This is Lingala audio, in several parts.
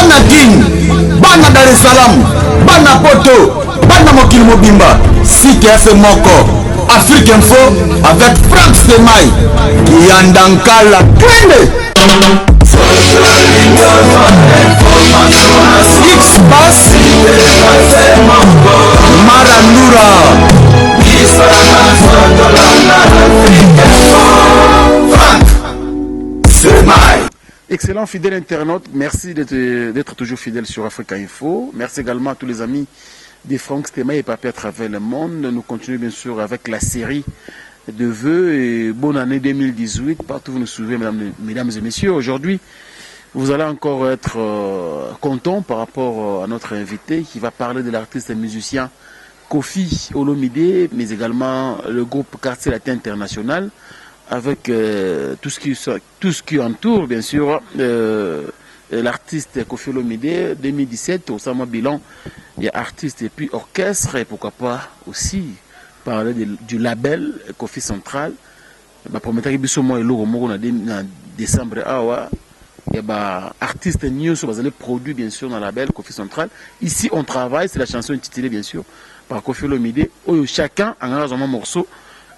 Bana Kin, bana Dar es Salaam, bana Poto, bana mokili mobimba, site ya se moko, Afrique Info avec Franck Stemay, Kiyanda Nkala, twende! X-Bass, Marandura. Franck Stemay. Excellent fidèle internaute, merci d'être toujours fidèle sur Africa Info. Merci également à tous les amis de Franck Stema et Papi à travers le monde. Nous continuons bien sûr avec la série de vœux et bonne année 2018. Partout où vous nous suivez, mesdames et messieurs. Aujourd'hui, vous allez encore être content par rapport à notre invité qui va parler de l'artiste et musicien Koffi Olomide, mais également le groupe Quartier Latin International, avec tout ce qui entoure, bien sûr, l'artiste Koffi Olomide 2017, au sama bilan, il y a artiste et puis orchestre, et pourquoi pas aussi parler du label Koffi Central. Ba prometaki biso mwa eloko moko na décembre awa, il y a ba artiste nyonso bazali produit bien sûr dans label Koffi Central. Ici on travaille, c'est la chanson intitulée bien sûr par Koffi Olomide, oyo chacun angaka zwa morceau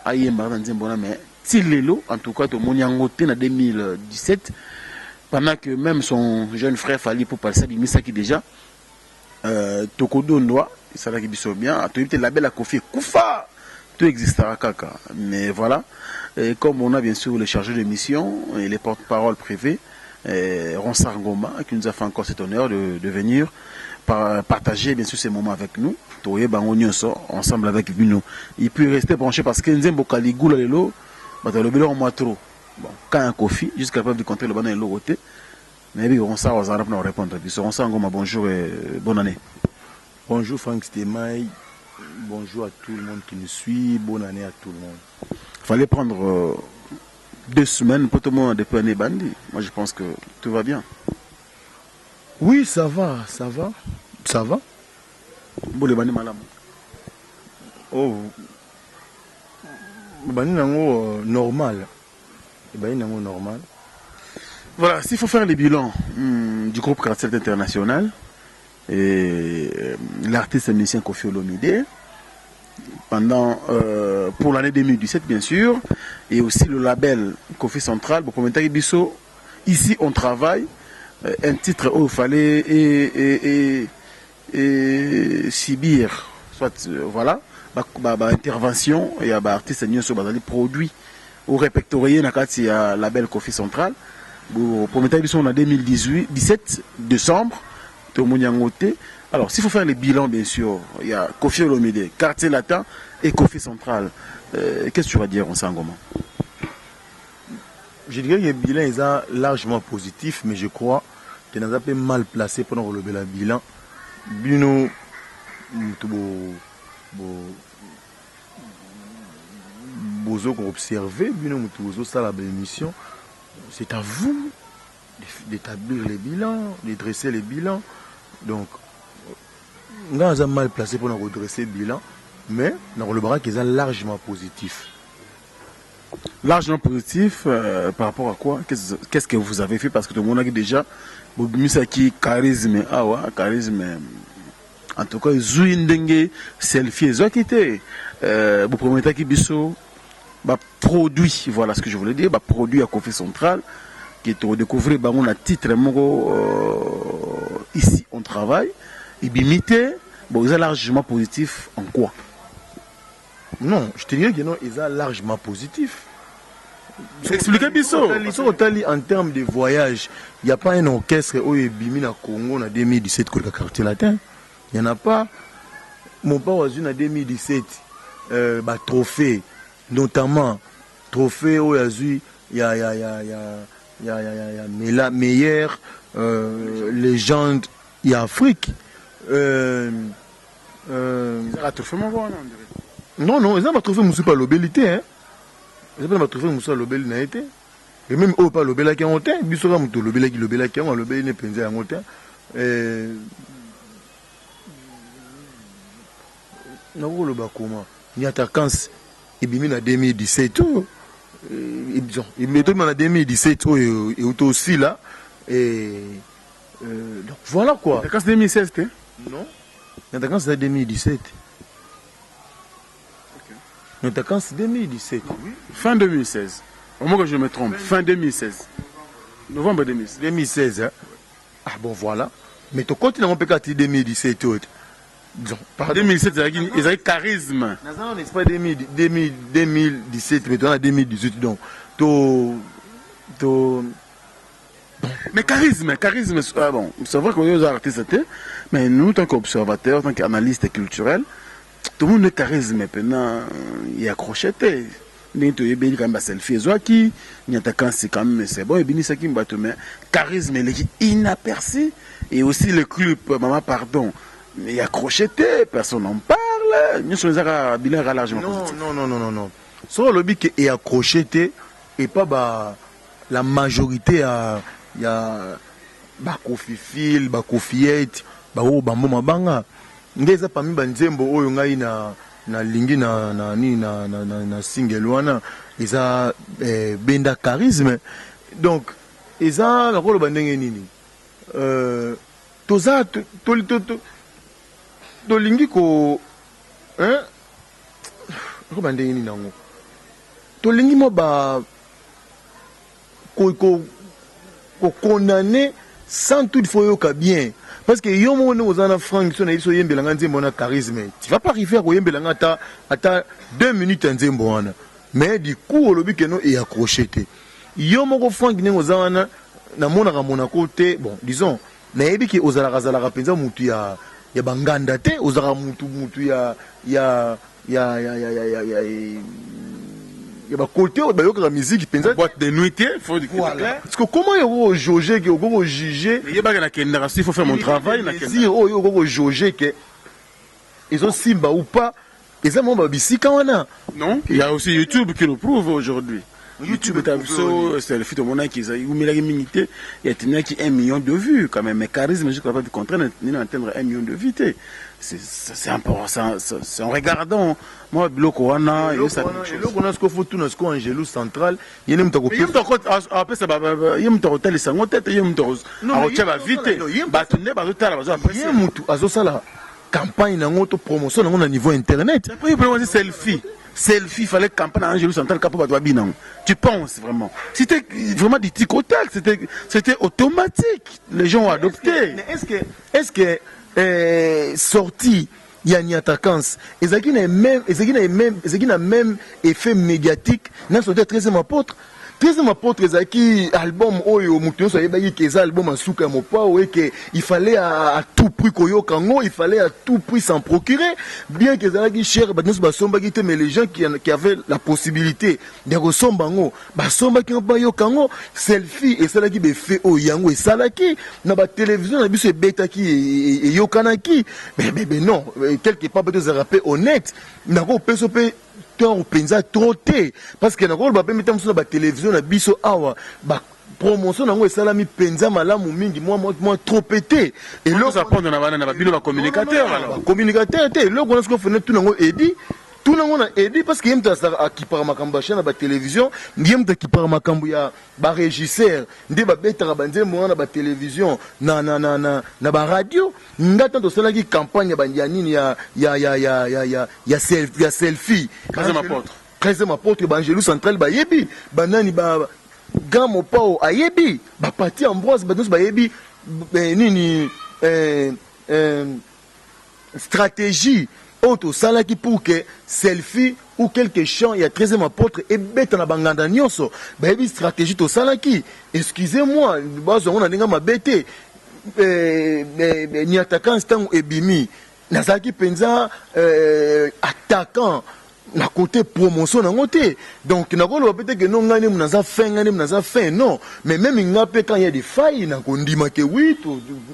ayemba na nzembo na, mais ti lelo en tout cas tomoni yango te na 2017, pendant que même son jeune frère Fally Ipupa abimisaki déjà Tokodondwa, esalaki biso bien. Toyebi te label ya Koffi ekufa tout existera kaka, mais voilà. Et comme on a bien sûr le chargé de mission et les porte-parole privés, Ronsard Ngoma, qui nous a fait encore cet honneur de venir partager bien sûr ces moments avec nous, toyeba bango nyonso ensemble avec bino, et puis rester branché parce que nzembo Caligula lelo bato balobeli yango mwa trop. Bon, quand un Koffi jusqu'à preuve du contraire, le bana eloko te, mais bi Ronsard azala mpona répondre biso. Ronsard Ngoma, bonjour et bonne année. Bonjour Franck Stemay, bonjour à tout le monde qui nous suit, bonne année à tout le monde. Fallait prendre 2 semaines pour tout le monde depuis année bandi. Moi je pense que tout va bien. Oui, ça va, ça va, ça va. Mbula ebandi malamu. Oh, bandi nango normal. Bandi nango normal. Voilà, s'il faut faire les bilans du groupe Quartier International et l'artiste musicien Koffi Olomide pour l'année 2017 bien sûr, et aussi le label Koffi Central, bon, biso, ici on travaille, un titre où il fallait et subir, soit voilà, ba intervention, il y a ba artiste nyonso bazali produit ou répertorié na kati ya label Koffi Central. Bon, promettait biso en 2018, 17 décembre, tomoni yango te. Alors, s'il faut faire les bilans, bien sûr, il y a Koffi Olomide, Quartier Latin et Koffi Central. Qu'est-ce que tu vas dire, Ngoma? Je dirais que le bilan est largement positif, mais je crois que nous avons mal placé pour nous relever le bilan. Bino, bo, bo, bozo observer, bino mutu bozo sala émission, c'est à vous d'établir les bilans, de dresser les bilans. Donc, nga aza mal placé pour nous redresser bilan, mais nous relevera qu'ils sont largement positif. Largement positif par rapport à quoi? Qu'est-ce que vous avez fait? Parce que tout le monde a déjà bobimisaki charisme awa, charisme en tout cas ezwi ndenge selfie ezwaki te. Boprometaki biso baproduit, voilà ce que je voulais dire, baproduit ya Koffi Central qui todécouvrir bango na titre moko ici on travaille, ebimi te. Bon, eza largement positif en quoi? Non, je te dirais que non, eza largement positif. Expliquez biso. Soki otali en termes de voyage, il n'y a pas un orchestre oyo ebimi na Congo na 2017 koleka Quartier Latin. Il n'y en a pas. Mon père azwi na 2017 batrophée, notamment trophée oyo azwi ya la meilleure légende ya Afrique. Ezaka trophée moko wana, on dirait. Non, eza batrophée mosusu mpe alobeli te, hein. Eza mpe na batrophée mosusu alobeli na ye te, et même oyo mpe alobelaki yango te. Biso kaka moto olobelaki lobelaki yango, alobeli ne mpenza yango te. Nakoki koloba koma Niatakans ebimi na 2017 oyo, disons, etobima na 2017 oyo euti osila. Donc voilà quoi. Kasi 2016 te? Non, Nyatakansi eza 2017. Nyatakansi 2017, oui. Fin 2016, au moins que je me trompe, fin 2016, novembre 2016. 2016, hein? Ah bon, voilà, mais tokoti nango mpe kati 2017 oyo te. Disons, pardon. 2017 ezalaki charisme. Naza na n'est-ce pas 2000, 2017, mais toza na 2018, donc to Mais charisme, charisme, ah bon, c'est vrai qu'on est aux artistes, mais nous, tant qu'observateurs, tant qu'analystes culturels, tout le monde est charisme, maintenant, il accroché. Ndenge toyebeli quand même baselfie ezwaki Nyatakansi quand même, c'est bon, ebinisaki bato, mais charisme eleki inaperçu. Et aussi le clip Mama Pardon il accroché te, personne n'en parle, nyonso ezaka bilan eka largement Non. positif. Non, non, non, non, non, soki olobi ke eaccroché te epa ba la majorité ya bakofifile, bakofiete, baoyo bambo mabanga nde eza parmi banzembo oyo ngai na nalingi na nini na single wana eza benda charisme. Donc eza nakoloba ndenge nini, toza tolingi ko, hein? Nakoloba ndenge nini yango, tolingi mwa ba kokondamner sans toutefois oyoka bien, parce que yo moko ndenge oza na Frank, so nayebi so oyembelanga nzembo wana charisme, tu vas pas arriver à koyembelanga ata 2 minutes ya nzembo wana. Mais du coup olobi ke no, eaccroché te. Yo moko Frank, ndenge oza wana, namonaka Monako te. Bon, disons nayebi ke ozalaka zalaka mpenza mutu ya banganda te, ozalaka mutu ya bakote oyo bayokaka musique mpenza. Boîte de nuit te, faut Voilà. Parce que comment yoko kojauger ke okoki kojuger? Yebaka nakendaka, il faut faire mon travail, nakendaka. Mesure oyo okoki kojauger ke ezosimba ou pas, eza mwa babisika wana. Non, il y a aussi YouTube qui le prouve aujourd'hui. YouTube YouTube ta biso selfie tomonaki ezali umelaki mingi te, yatenaki 1 million de vues quand même. Mais charisme, je crois pas du contraire, nini atteindre 1 million de vues te. C'est important, c'est en regardant moi biloko wana. Eloko wana sikoyo faut tuna sikoyo Angelo Central, ye nde moto. Ye moto apesa, ye moto akotalisa yango te te, ye moto akotia bavues te, bato nde bazotala bazo. Ye motu azosala campagne nango to promotion nango na niveau internet. Selfie, selfie, fallait campagne Angelo Central kapo bato babina yango. Tu penses vraiment c'était vraiment du tic au tac, c'était automatique, les gens ont adopté? Est-ce que sortie ya Niatakans ezalaki na même effet médiatique na sortie ya 13e apôtre? 13e apôtre ezalaki album oyo moto nyonso ayebaki ke eza album ya suka ya Mopao et ke il fallait à tout prix koyoka yango, il fallait à tout prix s'en procurer, bien que ezalaki cher. Bato nyonso basombaki te, mais les gens qui avaient la possibilité ya kosomba yango basombaki yango, bayoka yango. Selfie esalaki baeffet oyo yango esalaki na batelevizio na biso, ebetaki, eyokanaki. Mais non, quelque part mpe tozalaka mpe honnête, nakopesa mpe tort mpenza trop te, parce que nakoloba mpe mita mosusu na batelevizio na biso awa, promotion nango esalami mpenza malamu mingi, mwa trop pe te. Eloko na bana na babino bacommunicateur. Bacommunicateur te. Eloko wana sikoyo fene tuna yango edi, tuna yango na edi, parce que ye moto akipaka makambo ya chaîne na batelevizio, ye moto akipaka makambo ya barégisseur nde babetaka banzembo wana na batelevizio, na baradio. Nga ntango tosalaki campagne ya nini ya selfie, 13e apôtre, baangelu Central bayebi, banani ba grand Mopao ayebi, bapati Ambroise, bato nyonso bayebi nini stratégie oyo tosalaki pour que selfie ou quelque chant ya 13e apôtre ebeta na banganda nyonso. Bayebi stratégie tosalaki. Excusez-moi, bazwa yango na ndenge mabe te. Niataka ntango ebimi, nazalaki mpenza attaquant na côté promotion nango te. Donc nakoloba pe te ke non, ngai nde naza fin, ngai nde naza fin, non. Mais même nga mpe, quand il y a des failles, nakondima ke oui,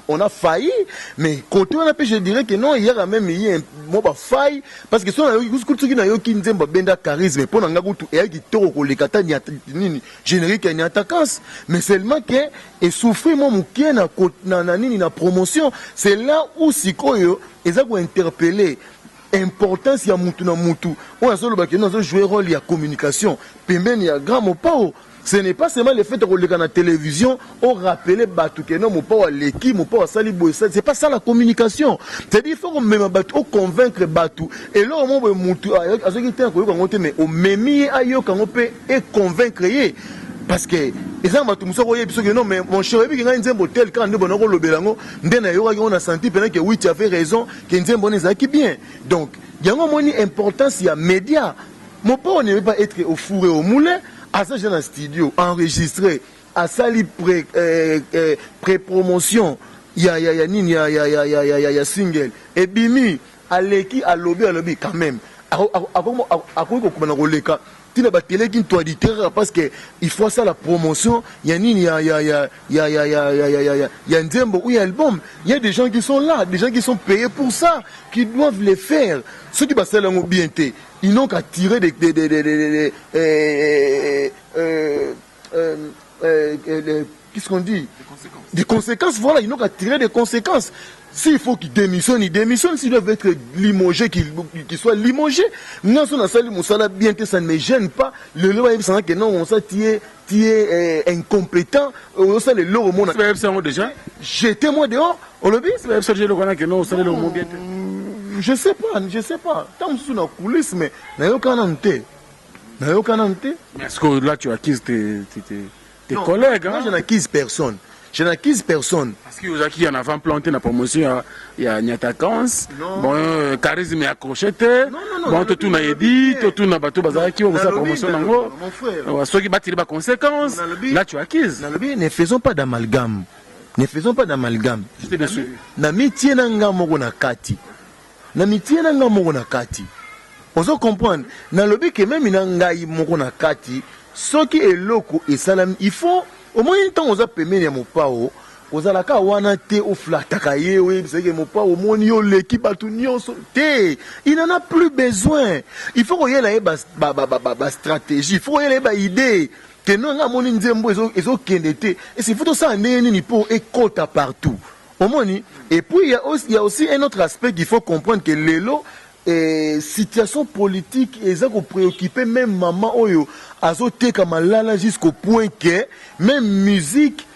on a failli. Mais côté wana mpe, je dirais que non, il y a quand même eu mwa bafaille, parce que so nayoki, soki nayoki nzembo abenda charisme, mpo na nga kutu eyaki kitoko koleka ata nini générique ya Niatakans. Mais seulement ke esouffrir mwa mokie na nini, na promotion. C'est là où sikoyo eza kointerpeller importance ya mutu na mutu oyo azoloba ke no, azojouer rôle ya communication pembeni ya grand Mopao. Ce n'est pas seulement le fait de koleka na télévision o rappeler bato que non, Mopao aleki, Mopao asali boye. C'est pas ça la communication. C'est-à-dire, il faut komema bato, o convaincre bato eloko mo boye. Mutu azoki te koyoka yango te, mais omemi ye ayoka yango mpe e convaincre ye, parce que eza na bato mosusu akoyebi soki non, mais mon cher, oyebiki ngai nzembo tel kaka nde bona kolobela yango nde nayokaki yango na senti mpena ke oui, tu avais raison, ke nzembo wana ezalaki bien. Donc yango omoni importance ya média. Mopao ne veut pas être au four et au moulin. Aza déjà na studio enregistré, asali pré promotion ya nini, ya single ebimi, aleki, alobi, alobi quand même. Akoki kokoma na koleka ntina bateleki ntwadi te kaka parce que il faut asala promotion ya nini, ya nzembo ou ya album. Il y a des gens qui sont là, des gens qui sont payés pour ça, qui doivent les faire. Soki basala yango bien te, ils n'ont qu'à tirer des, qu'est-ce qu'on dit? Des conséquences. Des conséquences, voilà, ils n'ont qu'à tirer des conséquences. S'il faut qu'ils démissionnent, ils démissionnent. S'ils doivent être limogés, qu'ils soient limogés. Non, si on a sali mosala bien, ça ne me gêne pas. Le loi, il que non, on ça, tu es incompétent. On ça, le au monde. Déjà. Jetez-moi dehors. On le dit. C'est bien. Je sais pas, je sais pas. Tant que na coulisse, mais nayoka nanu te. Nayoka nanu te. Est-ce que là tu accuses tes Non, collègues? Moi, hein? je n'accuse personne. Je n'accuse personne. Parce que ozalaki en avant planté na promotion ya Niatakans. Non. Bon, charisme accroché te. Non, non, non, Bon, totuna nalobi edi te. Totuna bato bazalaki oyo kosala Nalobi, promotion nalobi, nango. mon frère. Soki batiri baconséquence, Nalobi. là tu accuses. Nalobi, ne faisons pas d'amalgame. Ne faisons pas d'amalgame. Je t'ai bien suivi. Na mitie na nga moko na kati, na mitie na nga moko na kati, ozo comprendre? Nalobi ke même na ngai moko na kati, soki eloko esalami, il faut omoni ntango oza pembeni ya Mopao, kozalaka wana te, oflataka ye, oyebisaki Mopao omoni yo oleki bato nyonso te. Il n'en a plus besoin. Il faut koyela ye bastratégie, ba stratégie. Il faut koyela ye baidée ke no, nga amoni nzembo ezokende te, esi faut tosala ndenge nini mpo ekota partout, omoni. Et puis il y a aussi un autre aspect qu'il faut comprendre, que lelo situation politique eza kopréoccuper même mama oyo azoteka malala, jusqu'au point que même musique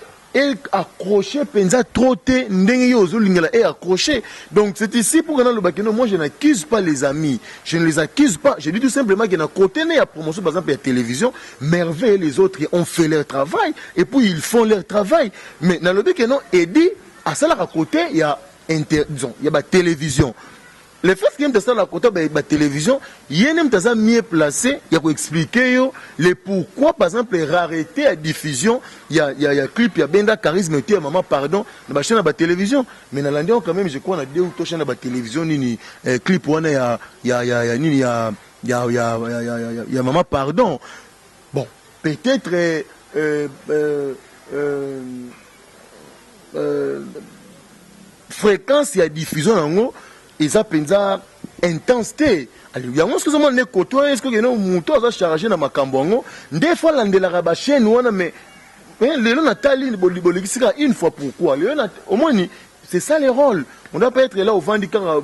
accroché mpenza trop te ndenge yo ozolingela e accroché. Donc c'est ici pour nalobaki no, moi je n'accuse pas les amis, je ne les accuse pas. Je dis tout simplement que na côté ne ya promotion, par exemple ya télévision, Merveille et les autres ont fait leur travail et puis ils font leur travail. Mais nalobi ke non, edi asalaka côté ya inter, disons ya batélévision. Le fait que moto asala côté batélévision, ye nde moto aza mieux placé ya koexpliquer yo le pourquoi, par exemple, rareté ya diffusion ya clip ya Benda Charisme te, ya Mama Pardon, na bachaîne ya batélévision. Mais nalandi yango quand même, je crois, na deux ou trois chaîne ya batélévision, nini, clip wana ya nini, ya Mama Pardon. Bon, peut-être fréquence ya diffusion yango eza mpenza intense te. Yango soki ozomona nde koto wana, eske okende moto aza charge na makambo yango nde fo alandelaka bachaîne wana. Mais lelo natali bolekisi kaka une fois. Pourquoi lelo omoni? C'est ça les rôles. On doit pas être là ovandi kaka,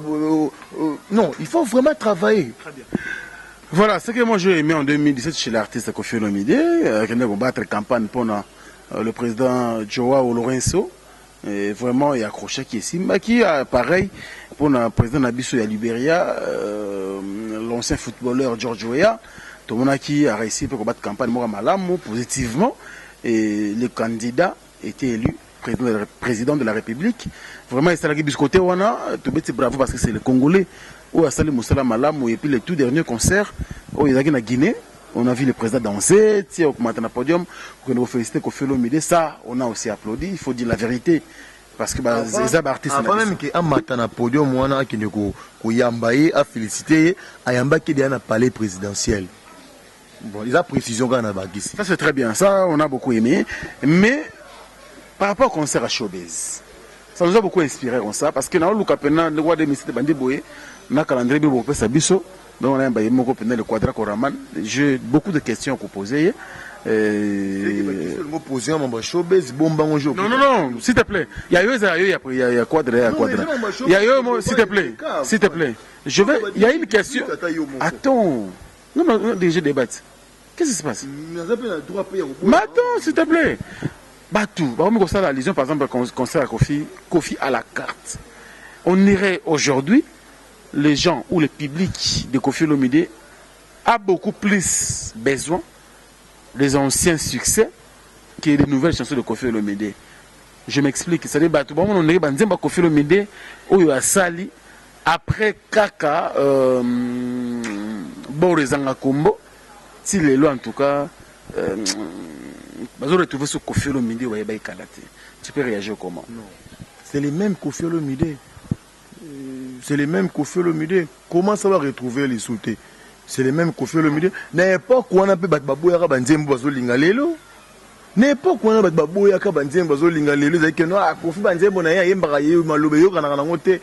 non, il faut vraiment travailler. Très bien. Voilà, ce que moi j'ai aimé en 2017 chez l'artiste Koffi Olomide, qui a battre campagne pour le président Joao Lourenço, et vraiment il accroché qui est Simba, qui a pareil pour le président na biso ya Libéria, l'ancien footballeur George Weah, tout le monde qui a réussi pour battre campagne moko malamu positivement et le candidat était élu président de la République. Vraiment, il s'est côté wana, tout bravo, parce que c'est le Congolais oyo asali mosala malamu. Et puis le tout dernier concert oyo ezalaki na Guinée, on a vu le président danser, tia okomata na podium kokende koféliciter Koffi Olomide. Ça, on a aussi applaudi, il faut dire la vérité, parce que eza baartiste. Avant même ke amata na podium wana, akende koyamba ye, afélicité ye, ayambaki deya na palais présidentiel. Bon, eza précision kaka na bakisi. Ça, c'est très bien, ça, on a beaucoup aimé. Mais par rapport au concert à Showbuzz, ça nous a beaucoup inspiré comme ça, parce que na oluka pena le roi des messieurs bandi boye na calendrier bi bopesa biso. Donc on a un moko pena le Quadra Koraman, j'ai beaucoup de questions à poser. Poser mambo Showbuzz, bombango jo. Non, non, non, s'il te plaît. Il y a eu, il y a eu, il y a, il y a Quadra, il y a Quadra. Il y a eu, s'il te plaît, s'il te plaît. Je vais, il y a une question. Attends. Non, non, déjà débat. Qu'est-ce qui se passe? Mais attends, s'il te plaît. Bato, bakomi kosala allusion, par exemple, concert à Kofi, Kofi à la carte. On irait aujourd'hui, les gens ou le public de Kofi Olomide a beaucoup plus besoin des anciens succès que les nouvelles chansons de Kofi Olomide. Je m'explique, c'est-à-dire bato bamona ndenge banzemba Kofi Olomide oyo asali après kaka bord ezanga kombo ti lelo, en tout cas bazo retrouver ce Kofi Olomide oyo bayeba ekala te. Tu peux réagir comment? Non, c'est les mêmes Kofi Olomide, c'est les mêmes Kofi Olomide. Comment ça va retrouver les sautés? C'est les mêmes Kofi Olomide. Na époque wana mpe bato baboyaka banzembo bazolinga lelo. Na époque wana bato baboyaka banzembo bazolinga lelo. Ezalaki no, ah, Kofi, banzembo na ye ayembaka ye maloba eyokanaka nango te.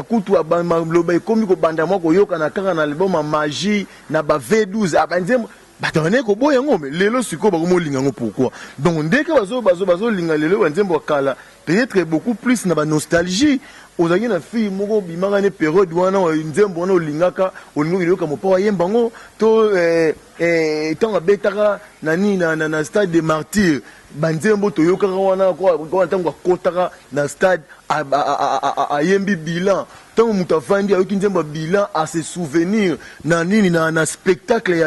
Kutu maloba ekomi kobanda mwa koyokana kaka na album ya Magie na ba V12. Ah, banzembo bato bandeki koboya yango, mais lelo sikoyo bakomi olinga yango. Pourquoi? Donc ndenge bazolinga lelo banzembo ya kala, peut-être beaucoup plus na banostalgie. Ozalaki na fille moko obimaka ne période wana, nzembo wana olingaka, olingi oyoka mopa ayemba yango to ntango abetaka na nini na Stade de Martyr, banzembo toyokaka wana ntango akotaka na stade, ayembi Bilan. Ntango moto avandi, ayoki nzembo ya Bilan, ase souvenir na nini na spectacle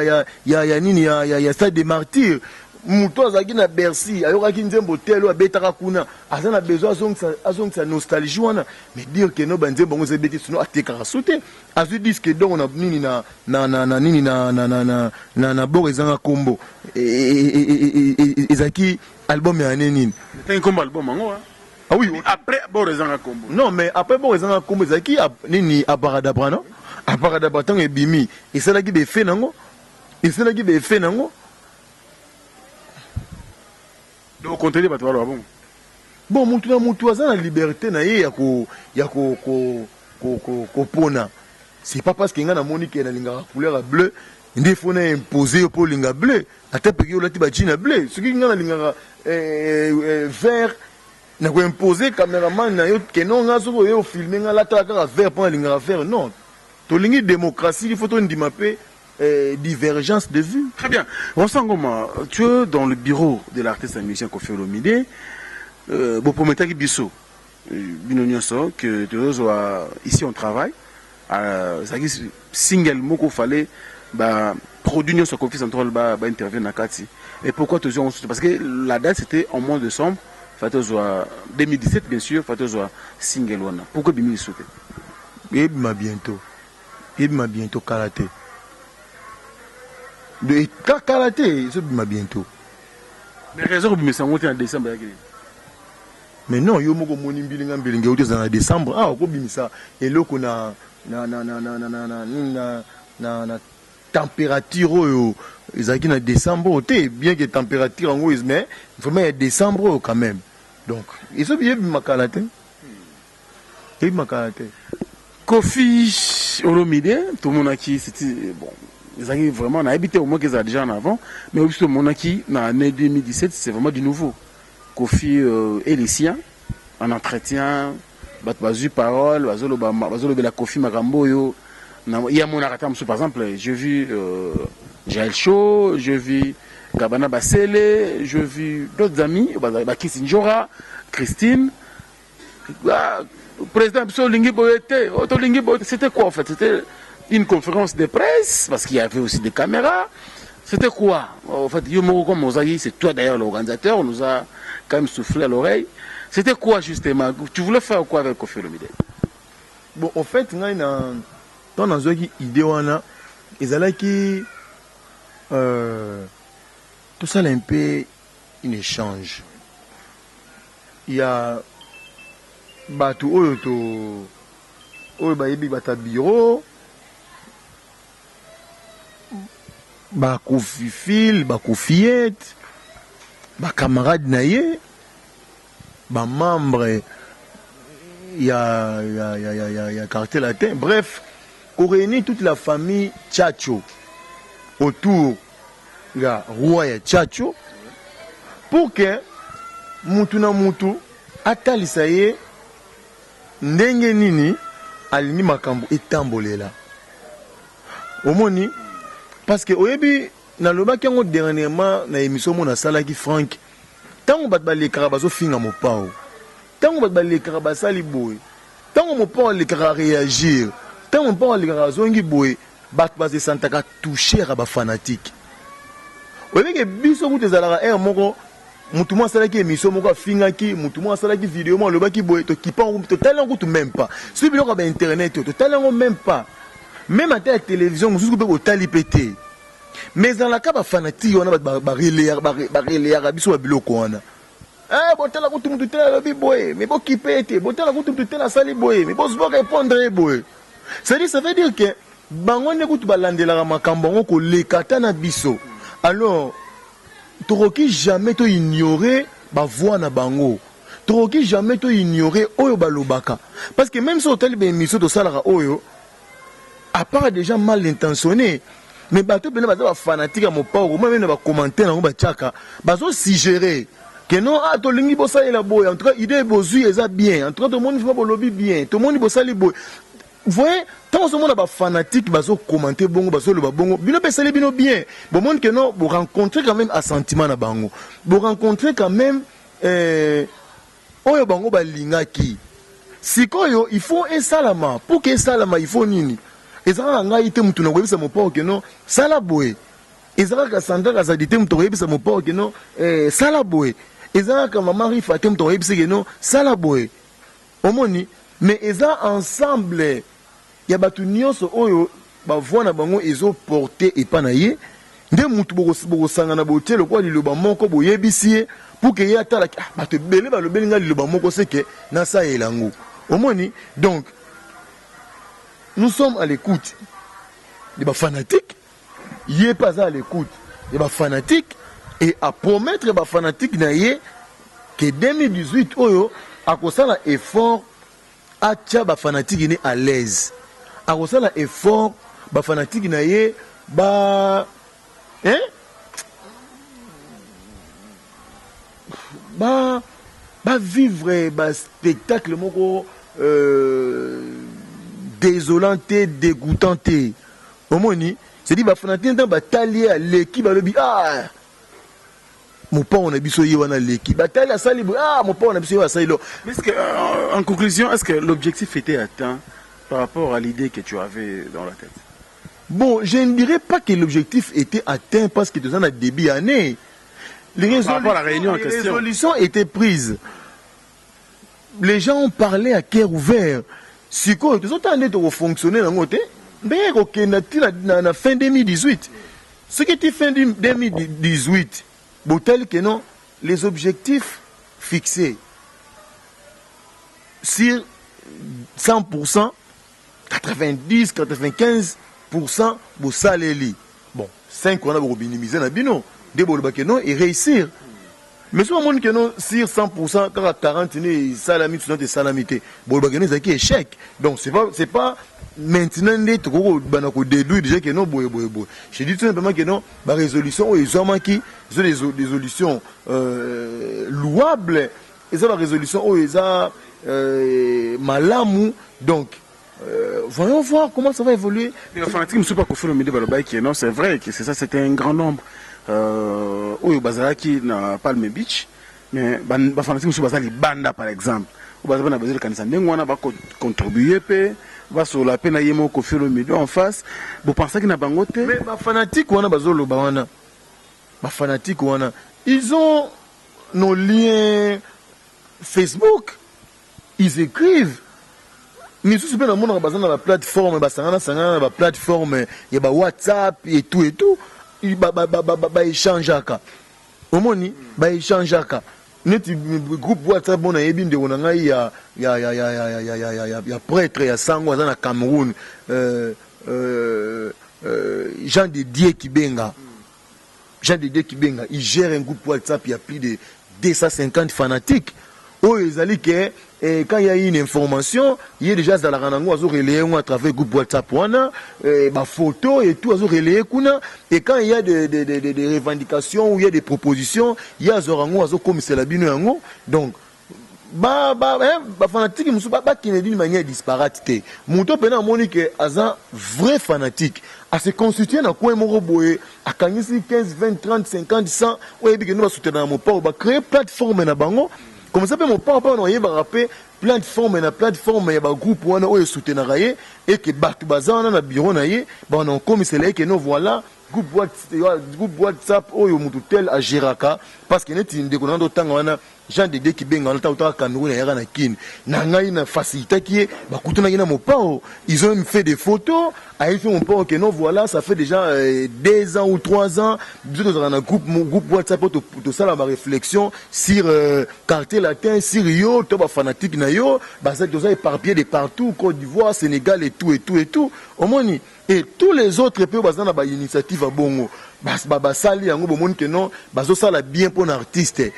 ya nini ya Stade de Martyr. Moto azalaki na Bercy, ayokaki nzembo tel oyo abetaka kuna, aza na besoin azongisa nostalgie wana. Mais dire que no, banzembo yango eza ebeti, sinon atekaka so te. Azwi disque d'or na nini na nini na bord ezanga kombo. Ezalaki album ya année nini? Ntangi kombo album yango? Ah oui. Après bord ezanga kombo. Non, mais après bord ezanga kombo ezalaki nini, Abracadabra. Non, Abracadabra, ntango ebimi, esalaki baeffet nango, esalaki baeffet nango. Donc contredire bato baloba bongo? Bon, mutu na mutu aza na liberté na ye ya kopona. C'est pas parce que ngai namoni ke nalingaka couleur ya bleu nde faut na impose yo mpo olinga bleu, ata peki olati bajean ya bleu. Soki ngai nalingaka vert, nakoimpose cameraman na yo keno nga soki oye ofilme nga, lataka kaka vert mpo nalingaka vert? Non, tolingi démocratie, il faut tondima mpe divergence de vue. Très bien. Vincent Ngoma, tu es dans le bureau de l'artiste et musicien Kofi Olomide. Boprometaki biso, bino nyonso, que tozozwa Ici on travaille. Ezalaki single moko, fallait ba produit nyonso Kofi Central ba, ba interview na kati. Et pourquoi tozwa yango? Parce que la date, c'était en mois de décembre. Fallait tozwa 2017, bien sûr, fallait tozwa single wana. Pourquoi bimi lisusu te? Ebima bientôt, ebima bientôt, kala te, kala te, ezobima bientôt. Mais raison kobimisa yango te na décembre yaki nini? Mais non, yo moko omoni mbilinga mbilinga euti ozala na décembre awa, okobimisa eloko na température oyo ezalaki na décembre oyo te, bien que température yango, mais vraiment ya décembre oyo quand même. Donc ebima kala te, ebima kala te. Kofi Olomide, tomonaki, c'était bon, ezalaki vraiment, nayebi te, au moins ezala déjà en avant, mais biso tomonaki na année 2017, c'est vraiment du nouveau. Kofi et les siens en entretien, bato bazwi parole, bazolobela Kofi makambo oyo ye amonaka. Ata mosusu, par exemple, j'ai vu Jael Show, j'ai vu Gabana Basele, j'ai vu d'autres amis, Bakisi Njora, Christine. Ah, président biso olingi boye te, tolingi boye. C'était quoi en fait? C'était une conférence de presse, parce qu'il y avait aussi des caméras? C'était quoi en fait? Yo moko comme ozaki, c'est toi d'ailleurs l'organisateur, on nous a quand même soufflé à l'oreille. C'était quoi justement? Tu voulais faire quoi avec Kofi Olomide? Bon, en fait, ngai na ntango nazwaki idée wana, ezalaki tosala un peu une échange ya bato oyo to oyo bayebi, bato ya bureau, bakofifile, bakofiete, bacamarade na ye, bamembre ya Quartier Latin, bref, koréunir toute la famille Tchatcho autour ya roi ya Tchatcho pour que mutu na mutu atalisa ye ndenge nini alingi makambo etambolela. Omoni, parce que oyebi Nalobaki yango dernièrement na émission moko nasalaki, Frank. Ntango bato balekaka bazofinga Mopao, ntango bato balekaka basali boye, ntango Mopao alekaka réagir, ntango Mopao alekaka azongi boye, bato bazesantaka touché ya bafanatiques. Oyebeke biso kutu ezalaka aire moko, mutu moko asalaki émission moko afingaki mutu moko, asalaki video moko alobaki boye, tokipa totali yango kutu même pas. Soki biloko ya bainternet oyo, totali yango même pas, même ata ya télévision mosusu mpe botali mpe te. Mais ezalaka bafanatiques wana, bato bareleyaka biso babiloko wana. Botala kutu mutu te alobi boye, mais bokipe ete botala kutu mutu te asali boye, mais bozwa répondre ye boye. C'est-à-dire, ça veut dire que bango nde kutu balandelaka makambo yango koleka ata na biso. Alors tokoki jamais toignore bavoix na bango, tokoki jamais toignore oyo balobaka, parce que même so otali baémission tosalaka oyo, à part déjà mal intentionné, mais bato pene baza bafanatiques ya Mopao, komona même na bacommentaire yango batiaka, bazosuggérer que non, ah, tolingi bosalela boye, en tout cas idée bozwi eza bien, en tout cas tomoni vraiment bolobi bien, tomoni bosali boye. Voyez, ntango ozomona bafanatiques bazocommenter bongo, bazoloba bongo, bino mpe esali bino bien. Bomoni que non, borencontre quand même assentiment na bango, borencontre quand même oyo bango balingaki. Sikoyo il faut esalama. Pour que esalama, il faut nini? Eza kaka ngai te mutu na koyebisa Mopao que non, sala boye. Eza kaka Sandra Kazadi te mutu akoyebisa Mopao que non, sala boye. Eza kaka mama Rifa te mutu akoyebisa que non, sala boye. Omoni, mais eza ensemble ya bato nyonso oyo bavoix na bango ezoporte epa na ye nde mutu bokosangana, botie lokola liloba moko, boyebisi ye pour que ye atalaki: ah, bato ebele balobeli nga liloba moko, seke nasalela yango. Omoni, donc nous sommes à l'écoute de bafanatiques, ye mpe aza à l'écoute ya bafanatiques et apromettre bafanatiques na ye que 2018 oyo akosala effort atia bafanatiques ne à l'aise, akosala effort bafanatiques na ye ba, hein? Ba bavivre baspectacle moko désolant te, dégoûtant te. Omoni, c'est-à-dire bafanatiques ntango batali ye aleki, balobi: ah, Mopao na biso ye wana aleki. Batali asali boye: ah, Mopao na biso ye asali lo. Mais est-ce que, en conclusion, est-ce que l'objectif était atteint par rapport à l'idée que tu avais dans la tête? Bon, je ne dirais pas que l'objectif était atteint parce que dans le début année, les Par rapport à la réunion en les question. Résolutions étaient prises. Les gens ont parlé à cœur ouvert. Sikoyo tozotala nde tokofonctionne nango te, ndenge ekokenda ti na fin 2018. Soki ti fin 2018 botali que non, les objectifs fixés sur 100%, 90, 95% bosaleli, bon, 5 wana bokominimize na bino nde bolobaki non et réussir. Mais soki bamoni que non, sur 100% kaka 40 ne esalami, soki esalami te, bolobaki non, ezalaki échec. Donc c'est pas maintenant nde tokoki kobanda kodéduire déjà que non, boye boye boye. Je dis tout simplement que non, barésolution oyo ezwamaki eza des résolutions louables, eza barésolution oyo eza malamu. Donc voyons voir comment ça va évoluer. Les fanatiques ne sont pas Koffi Olomide balobaki non, c'est vrai que c'est ça, c'était un grand nombre oyo bazalaki na Palm Beach, mais bafanatiques mosusu baza libanda, par exemple oyo baza bana bazolekanisa ndenge wana, bacontribue mpe basola mpe na ye moko Koffi Olomide en face. Bopensaki na bango te? Mais bafanatiques wana bazoloba wana, bafanatiques wana, ils ont nos liens Facebook, ils écrivent. Misusu mpe namonaka baza na baplateforme, basangana sangana na baplateforme ya bawhatsapp et tout et tout, baéchangeaka. Omoni, baéchangeaka neti groupe WhatsApp. Mpo nayebi ndeko na ngai ya prêtre ya sango aza na Cameroun, Jean de Dieu Kibenga. Jean de Dieu Kibenga, il gère un groupe WhatsApp, il y a plus de 250 fanatiques oyo ezali que quand il y a une information, ye déjà azalaka nango, azorelaye yango à travers groupe WhatsApp wana, bafoto et tout, azorelaye kuna. Et quand il y a des revendications ou il y a des propositions, ye azwaka yango, azokomisela bino yango. Donc Ba ba hein, ba fanatique mosusu ba bakende d'une manière disparate te. Moto pena amoni ke aza vrai fanatique, a se constituer na coin moko boye, akangisi 15, 20, 30, 50, 100, oyo ayebi ke nde ba soutenaka Mopao, ba créer plateforme na bango. Comme ça pe Mopao pe wana ayebaka pe plateforme na plateforme ya ba groupe wana oyo e soutenaka ye et que bato baza wana na bureau na ye, ba na komisela ye ke non voilà groupe WhatsApp oyo mutu tel a geraka, parce que neti ndeko na nga totanga wana Jean de Dieu Kibenga wana tango taka Cameroun ayaka na Kin na ngai na facilitaki ye, bakutanaki na Mopao, ils ont même fait des photos, ayebisi Mopao que non voilà, ça fait déjà 2 ans ou 3 ans biso tozalaka na groupe WhatsApp oyo tosala ba réflexion sur Quartier Latin, sur yo to ba fanatique na yo baza, toza éparpillé de partout, Côte d'Ivoire, Sénégal et tout et tout et tout. Omoni, et tous les autres mpe baza na ba initiative ya bongo, basali yango, bomoni ke non, bazosala bien mpo na artiste,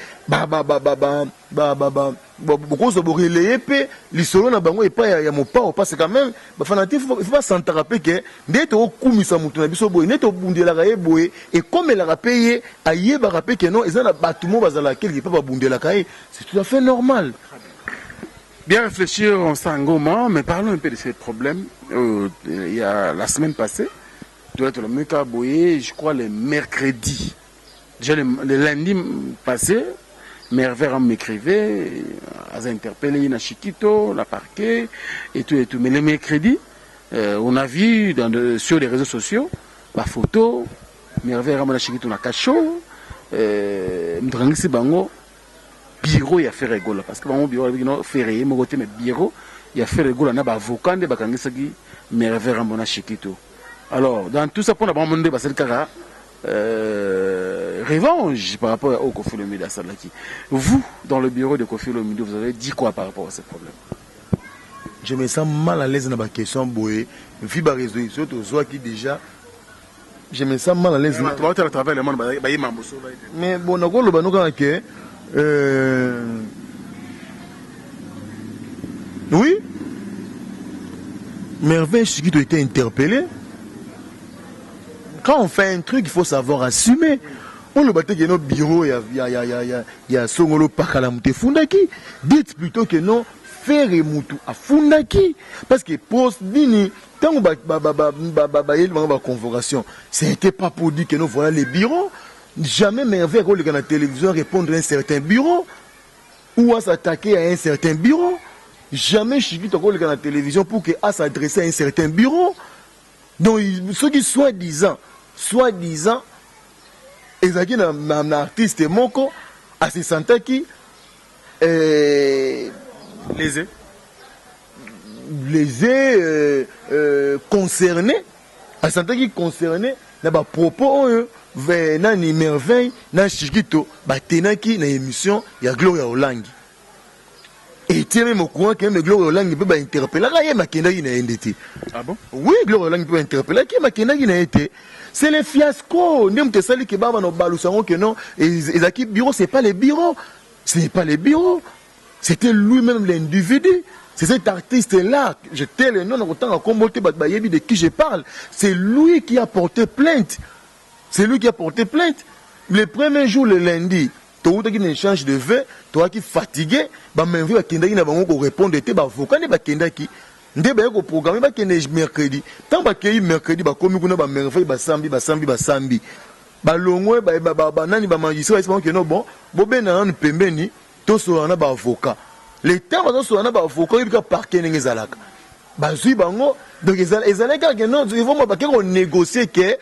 bokozwa borelayer mpe lisolo na bango epai ya Mopao, parce quand même bafanatique il faut basantaka mpe ke nde tokokumisa moto na biso boye, nde tobundelaka ye boye, ekomelaka mpe ye, ayebaka mpe ke non, eza na bato mo bazalaka quelque part babundelaka ye, c'est tout à fait normal. Bien réfléchir, on s'engouement, mais parlons un peu de ces problèmes. Il y a la semaine passée, je crois le mercredi, déjà le lundi passé, Merveille m'écrivait, a interpellé na Chiquito, la parquet, et tout et tout. Mais le mercredi, on a vu sur les réseaux sociaux la photo, Merveille na Chiquito na cachot, bango, bureau ya Ferre Gola, parce que bango bureau no Ferre ye moko te, mais bureau ya Ferre Gola na baavocat nde bakangisaki Merveille Rambo na Chiquito. Alors dans tout ça, mpona bango nde basali kaka revanche par rapport au Koffi Olomide asalaki. Vous, dans le bureau de Koffi Olomide, vous avez dit quoi par rapport à ce problème? Je me sens mal à l'aise na baquestion boye, vu baréseau sociaux tozwaki déjà, je me sens mal à l'aise. À travers le monde bayema. Mais bon, nakoloba no kaka ke oui, Merveille Chiquito était interpellé. Quand on fait un truc, il faut savoir assumer. Oloba te ke no bureau ya songolo pakala moto efundaki. Dites plutôt que non, Ferre mutu afundaki, parce que post nini, ntango bayeli bango baconvocation, c'était pas pour dire que non, voilà les bureaux. Jamais Merveille akoleka na télévision répondre à un certain bureau ou à s'attaquer à un certain bureau. Jamais Chiquito akoleka na télévision pour que à s'adresser à un certain bureau. Donc soki soi-disant ezalaki na artiste moko asesantaki lésé, lésé, concerné, asantaki concerné na bapropos oyo nani Merveille na Chiquito batenaki na émission ya Gloria Olangi, etie meme au courant ke me Gloria Olangi mpe bainterpelaka ye, makendaki na ye nde te. Ah bon? Oui, Gloria Olangi mpe bainterpelaki ye, makendaki na ye te. C'est le fiasco nde moto esali ke baba na obalusa yango ke non, ezalaki bureau. C'est pas le bureau, ce n'est pas le bureau, c'était lui-même, l'individu. C'est cet artiste-là, je tais le nom, nakotanga kombo te, bato bayebi de qui je parle. C'est lui qui a porté plainte, c'est lui qui a porté plainte. Le premier jour, le lundi, toutaki na échange de vœux, toyaki fatigué, bamemvi bakendaki na bango korépondre te, baavocat nde bakendaki, nde baye koprogrammer bakende mercredi. Ntango bakei mercredi, bakomi kuna, bamerveille basambi, basambi, basambi, balongwe, banani, bamagistrat bayesi bango keno bon, bobenda nanu pembeni, tosolola na baavocat. Le temps bazosolola na baavocat, oyebi kaka parquet ndenge ezalaka, bazwi bango. Donc ezalaki kaka ke non, vraiment bake konégocier ke,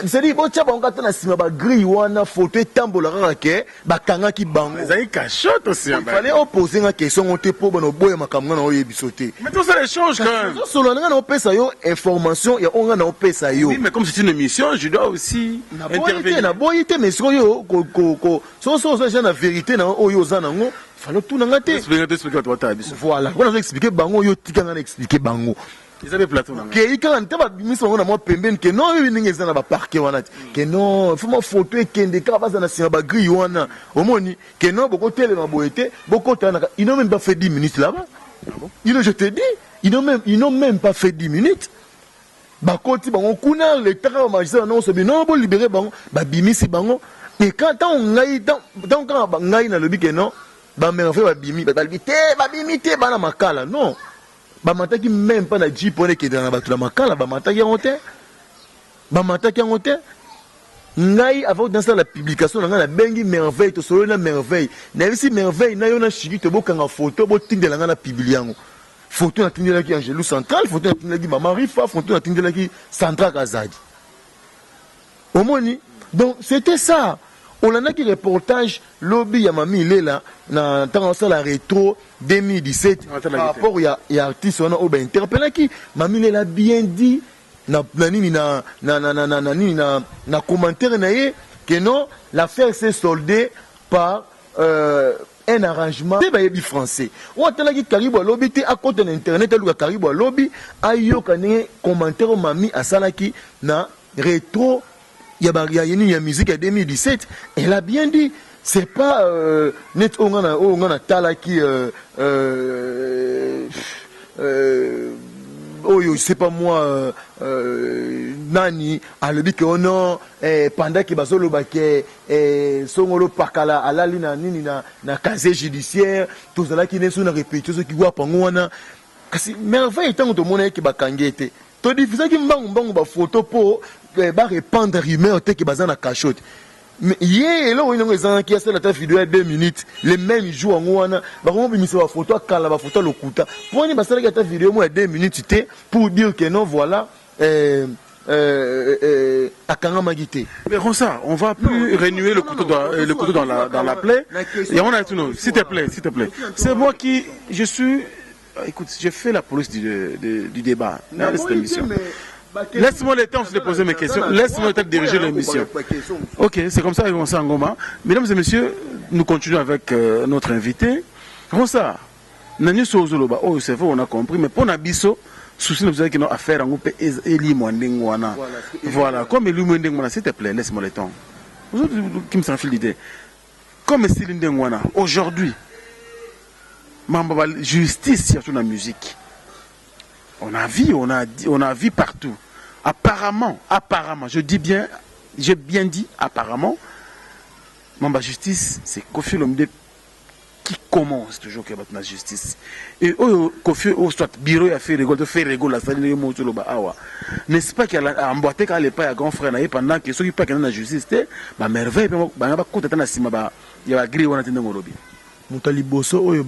c'est-à-dire botya bango kata na nsima bagrille wana, photo etambola kaka ke bakangaki bango. Ezalaki cachot aussi. Il fallait opose nga question ngo te, mpo bana oboya makambo nga na oyebi so te. Mais tosala échange quand même. Ozosolola na nga, na opesa yo information ya oyo nga na opesa yo. Oui, mais comme c'est une émission, je dois aussi Naboyi te. intervenir. Naboyi te, mais sikoyo soki oza déjà na vérité na oyo oza nango, fallait otuna nga te. Explique, explique bato batala biso. Voilà, mpona nazo expliquer bango, oyo tika nga na expliquer bango. Eza mpe plateau na nga. Kei kaka nte babimisi bango na mwa pembeni ke non, oyebi ndenge eza na baparquet wana te, ke non, faut mwa photo ekende kaka, baza na nsima bagrille wana, omoni ke non, bokotelema boye te, bokota na. Ils n'ont même pas fait 10 minutes là-bas. Ah bon? Ils n'ont, je te dis, ils n'ont même pas fait 10 minutes. Bakoti bango kuna, leta kaka bamagistrat nyonso bi non, bolibérer bango, babimisi bango. Et quand ntango ngai, ntango kaka ngai nalobi ke non. Bamerveille babimi, bato balobi te, babimi te, bana makala. Non, bamataki meme pas na jeep wana ekendela na bato na makala, bamataki yango te, bamataki yango te. Ngai avant nasala publication na ngai, nabengi Merveille, tosololi na Merveille, nayebisi Merveille na yo na Shiki, bokanga photo, botindela ngai na publier yango. Photo natindelaki Angelu Central, photo natindelaki Mama Rifa, photo natindelaki Sandra Kazadi. Omoni, donc c'était ça. Olandaki reportage lobi ya Mami Ilela na ntango asala rétro 2017 par rapport ya artiste wana oyo bainterpellaki Mami Ilela, bien dit na nini na nini na commentaire na ye que non, l'affaire s'est soldée par un arrangement. Te, bayebi français oyo atalaki Karibu alobi te, akota na internet, aluka Karibu alobi, ayoka ndenge commentaire oyo Mami asalaki na rétro ya nini ya musique ya 2017. Elle a bien dit, c'est pas net oyo nga natalaki oyo, c'est pas moi, nani alobi ke oh non, pendant ke bazoloba ke songolo pakala alali na nini na casier judiciaire, tozalaki ne so na répétition soki wapango wana. Kasi Merveille, ntango tomona eke bakangi ete todifusaki mbangu mbangu bafoto mpo barépandre rumeur te ke baza na cachot. Mais ye eloko nini yango ezangaki asala ata video ya 2 minutes le même jour yango wana? Bakomobimisa bafoto akala, bafoto alokuta. Mpo wani basalaki ata video mo ya 2 minutes te pour dire que non, voilà, akangamaki te? Mais comme ça, on va plus non, remuer le couteau dans la plaie. Et on a tout, non, s'il te plaît, s'il te plaît. C'est moi qui, je suis, écoute, j'ai fait la police du débat dans cette émission. Laisse-moi le temps de poser mes questions. Laisse-moi le temps de diriger l'émission. Ok, c'est comme ça, Ronsard Ngoma. Mesdames et messieurs, nous continuons avec notre invité. Ronsard, nani sozoloba, oh, c'est vrai, on a compris, mais pour na biso, souci nous avons affaire en groupe elimwa ndenge wana. Voilà, comme elimwa ndenge wana, s'il te plaît, laisse-moi le temps. Vous autres qui me s'enfile l'idée. Comme esili ndenge wana, aujourd'hui, mambo ba justice, surtout la musique. On a vu, on a dit, on a vu partout. Apparemment, apparemment, je dis bien, j'ai bien dit apparemment, mambo justice, c'est Koffi Olomide qui commence toujours que la justice. Et oyo Koffi, oh, soit bureau ya Ferre Gola, Ferre Gola asali ndenge moko toloba awa. N'est-ce pas qu'il a emboîté kaka lepa ya grand frère na ye pendant que soki pa akende na justice te, ba Merveille mpe banga bakota ata na nsima ba ya ba grille wana te ndenge olobi. Moto ya liboso oyo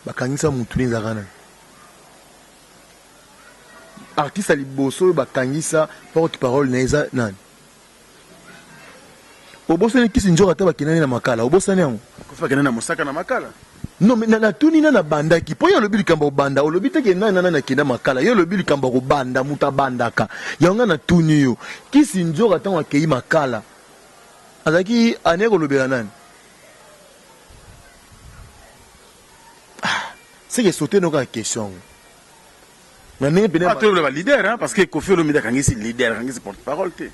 bakangisa motu ne ezalaka nani? Artiste ya liboso oyo bakangisa porte parole na ye eza nani? Obosani kisi nzoka ata bakendani na makala, obosani yango? Koffi akende na mosaka na makala. Non, mais natuni na nabandaki mpo ye olobi likambo ya kobanda. Olobi teke nani na nani akenda makala. Ye olobi likambo ya kobanda, moto abandaka yango. Ngai natuni yo, kisi nzoka ntango akei makala azalaki ane kolobela nani? Ah, seke sote no kaka question yango na ndenge pene. Atoloba ba leader, hein, parce que Koffi Olomide akangisi leader, akangisi porte parole te.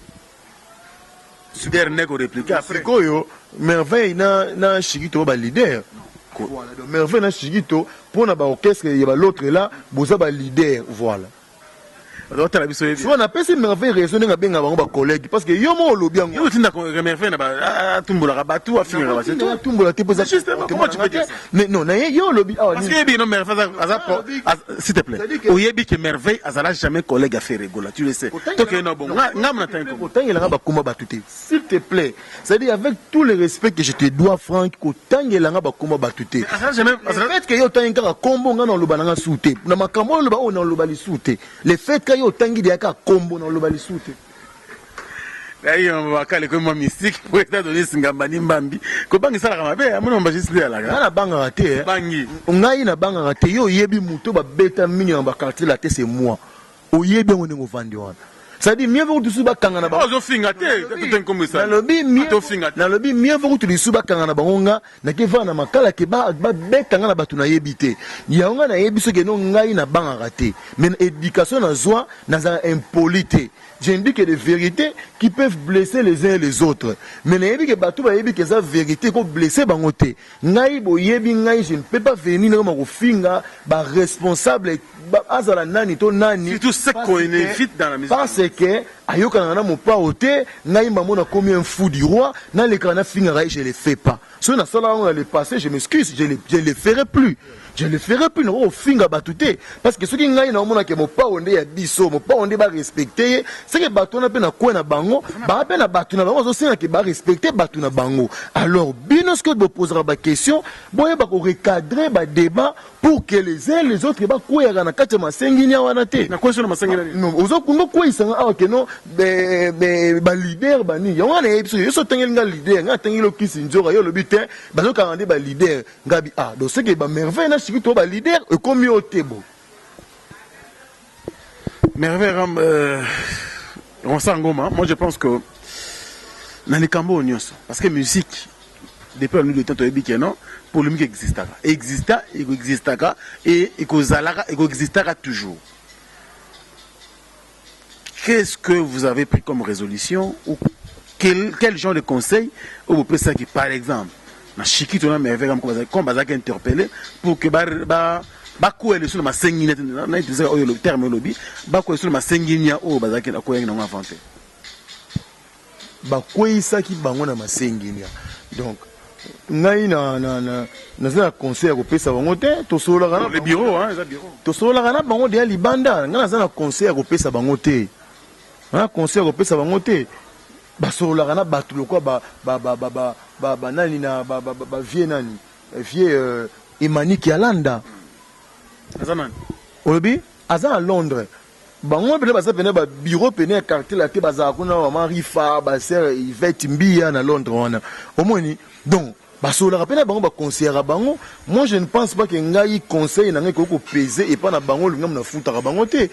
Leader ne ko répliquer après. Sikoyo Merveille na Shikito ba leader. Voilà, donc Merveille na Shikito mpona baorchestre ya ba l'autre là, boza ba leader, voilà. Otala biso yebi. Soki napesi Merveille raison ndenge abenga bango bacollègue, parce que yo moko olobi yango. Yo otinda Merveille na atumbolaka bato, afingaka bato, c'est tout. Atumbola te mpo eza Justement, comment tu peux dire ça? Mais non, na ye yo olobi awa. Parce que yebi no Merveille aza, s'il te plaît, oyebi que Merveille azala jamais collègue ya Ferre Gola, tu le sais. Tokende na bongo nga mna tangi. Kotangelanga bakoma bato te, s'il te plaît. C'est-à-dire, avec tout le respect que je te dois, Franck, kotangelanga bakoma bato te. Azala jamais Le fait que yo otangi kaka kombo, nga na oloba nanga su te na makambo oyo oloba oyo, na oloba lisu te. Le fait que yo otangi deya kaka kombo, na oloba lisu te. Bakala ekomi mwa mystique po eza Donis Ngambani Mbambi kobanga esalaka mabe, amoni mamba juste nde nga alaka. Nabangaka te, eh. Bangi. Ngai nabangaka te. Yo oyebi moto babeta mingi na baquartier la te, c'est moi. Oyebi yango ndenge ovandi wana. C'est-à-dire, mieux vaut kutu bakanga na bango. Ozofinga te, tote nkombo esali. Nalobi mieux Atofinga te. Nalobi mieux vaut kutu lisusu bakanga na bango, nga nake vanda na makala ke babeta nga na bato nayebi te. Yango nga nayebi soki no ngai nabangaka te, mais na éducation nazwa, nazala impoli te. Je ne dis que des vérités qui peuvent blesser les uns et les autres, mais nayebi ke bato bayebi ke eza vérité ko blesser bango te. Ngai boyebi ngai, je ne peux pas venir nakoma kofinga baresponsable, azala nani to nani. Surtout ce qu'on évite dans la musique. Parce que ayokanaka na Mopao te, ngai mamo nakomi un fou du roi, nalekaka nafingaka ye, je le fais pas. Soki nasala yango na le passé, je m'excuse, je le ferai plus. Je le ferai plus, nakoki kofinga bato te. Parce que soki ngai naomona ke Mopao nde ya biso, Mopao nde barespecte ye, seke bato wana mpe na kwe na bango, baa mpe na bato na bango bazosenga ke barespecte bato na bango. Alors bino soki bopozaka baquestion, boyeba korecadre badébat pour que les uns les autres bakweyaka na kati ya masenginia wana te. Nakwesi na masenginia nini? Non, ozokunga okweyisanga awa keno baleader banini yango wana nayebi biso. Yo so otangeli nga leader, nga atangeli okisi nzoka, yo olobi te bazokanga nde baleader. Ngabi ah, donc seke bamerveille na shiki to baleader ekomi yo te bo. Merveille Ram, Ronsard Ngoma, moi je pense que na likambo oyo nyonso, parce que musique depuis la nuit de temps, toyebi ke non, polémique existaka, exista, ekoexistaka et ekozalaka, ekoexistaka toujours. Qu'est-ce que vous avez pris comme résolution ou quel genre de conseil oyo bopesaki, par exemple, na Shikito na Merveille, comme bazalaki interpellé pour que bakwela lisusu na masenginia te, na utilisaka oyo terme olobi, bakwela lisusu na masenginia oyo bazalaki akweyaki nango avant te? Bakweyisaki bango na masenginia, donc ngai naza na conseil ya kopesa bango te. Tosololaka na le bureau, hein, eza bureau. Tosololaka na bango deya libanda. Ngai naza na conseil ya kopesa bango te, na conseil ya kopesa bango te. Basololaka na bato lokwa banani na bavie nani, vie Emaniki Alanda. Aza nani? Olobi aza na Londres. Bango pene baza pene babureau pene ya quartier la te, bazala kuna, mama Rifa, basere Ivete Mbia na Londres wana, omoni. Donc basololaka mpe na bango, baconseillaka bango. Moi je ne pense pas ke ngai conseil na ngai ekoki kopese epa na bango. Lingamu nafutaka bango te,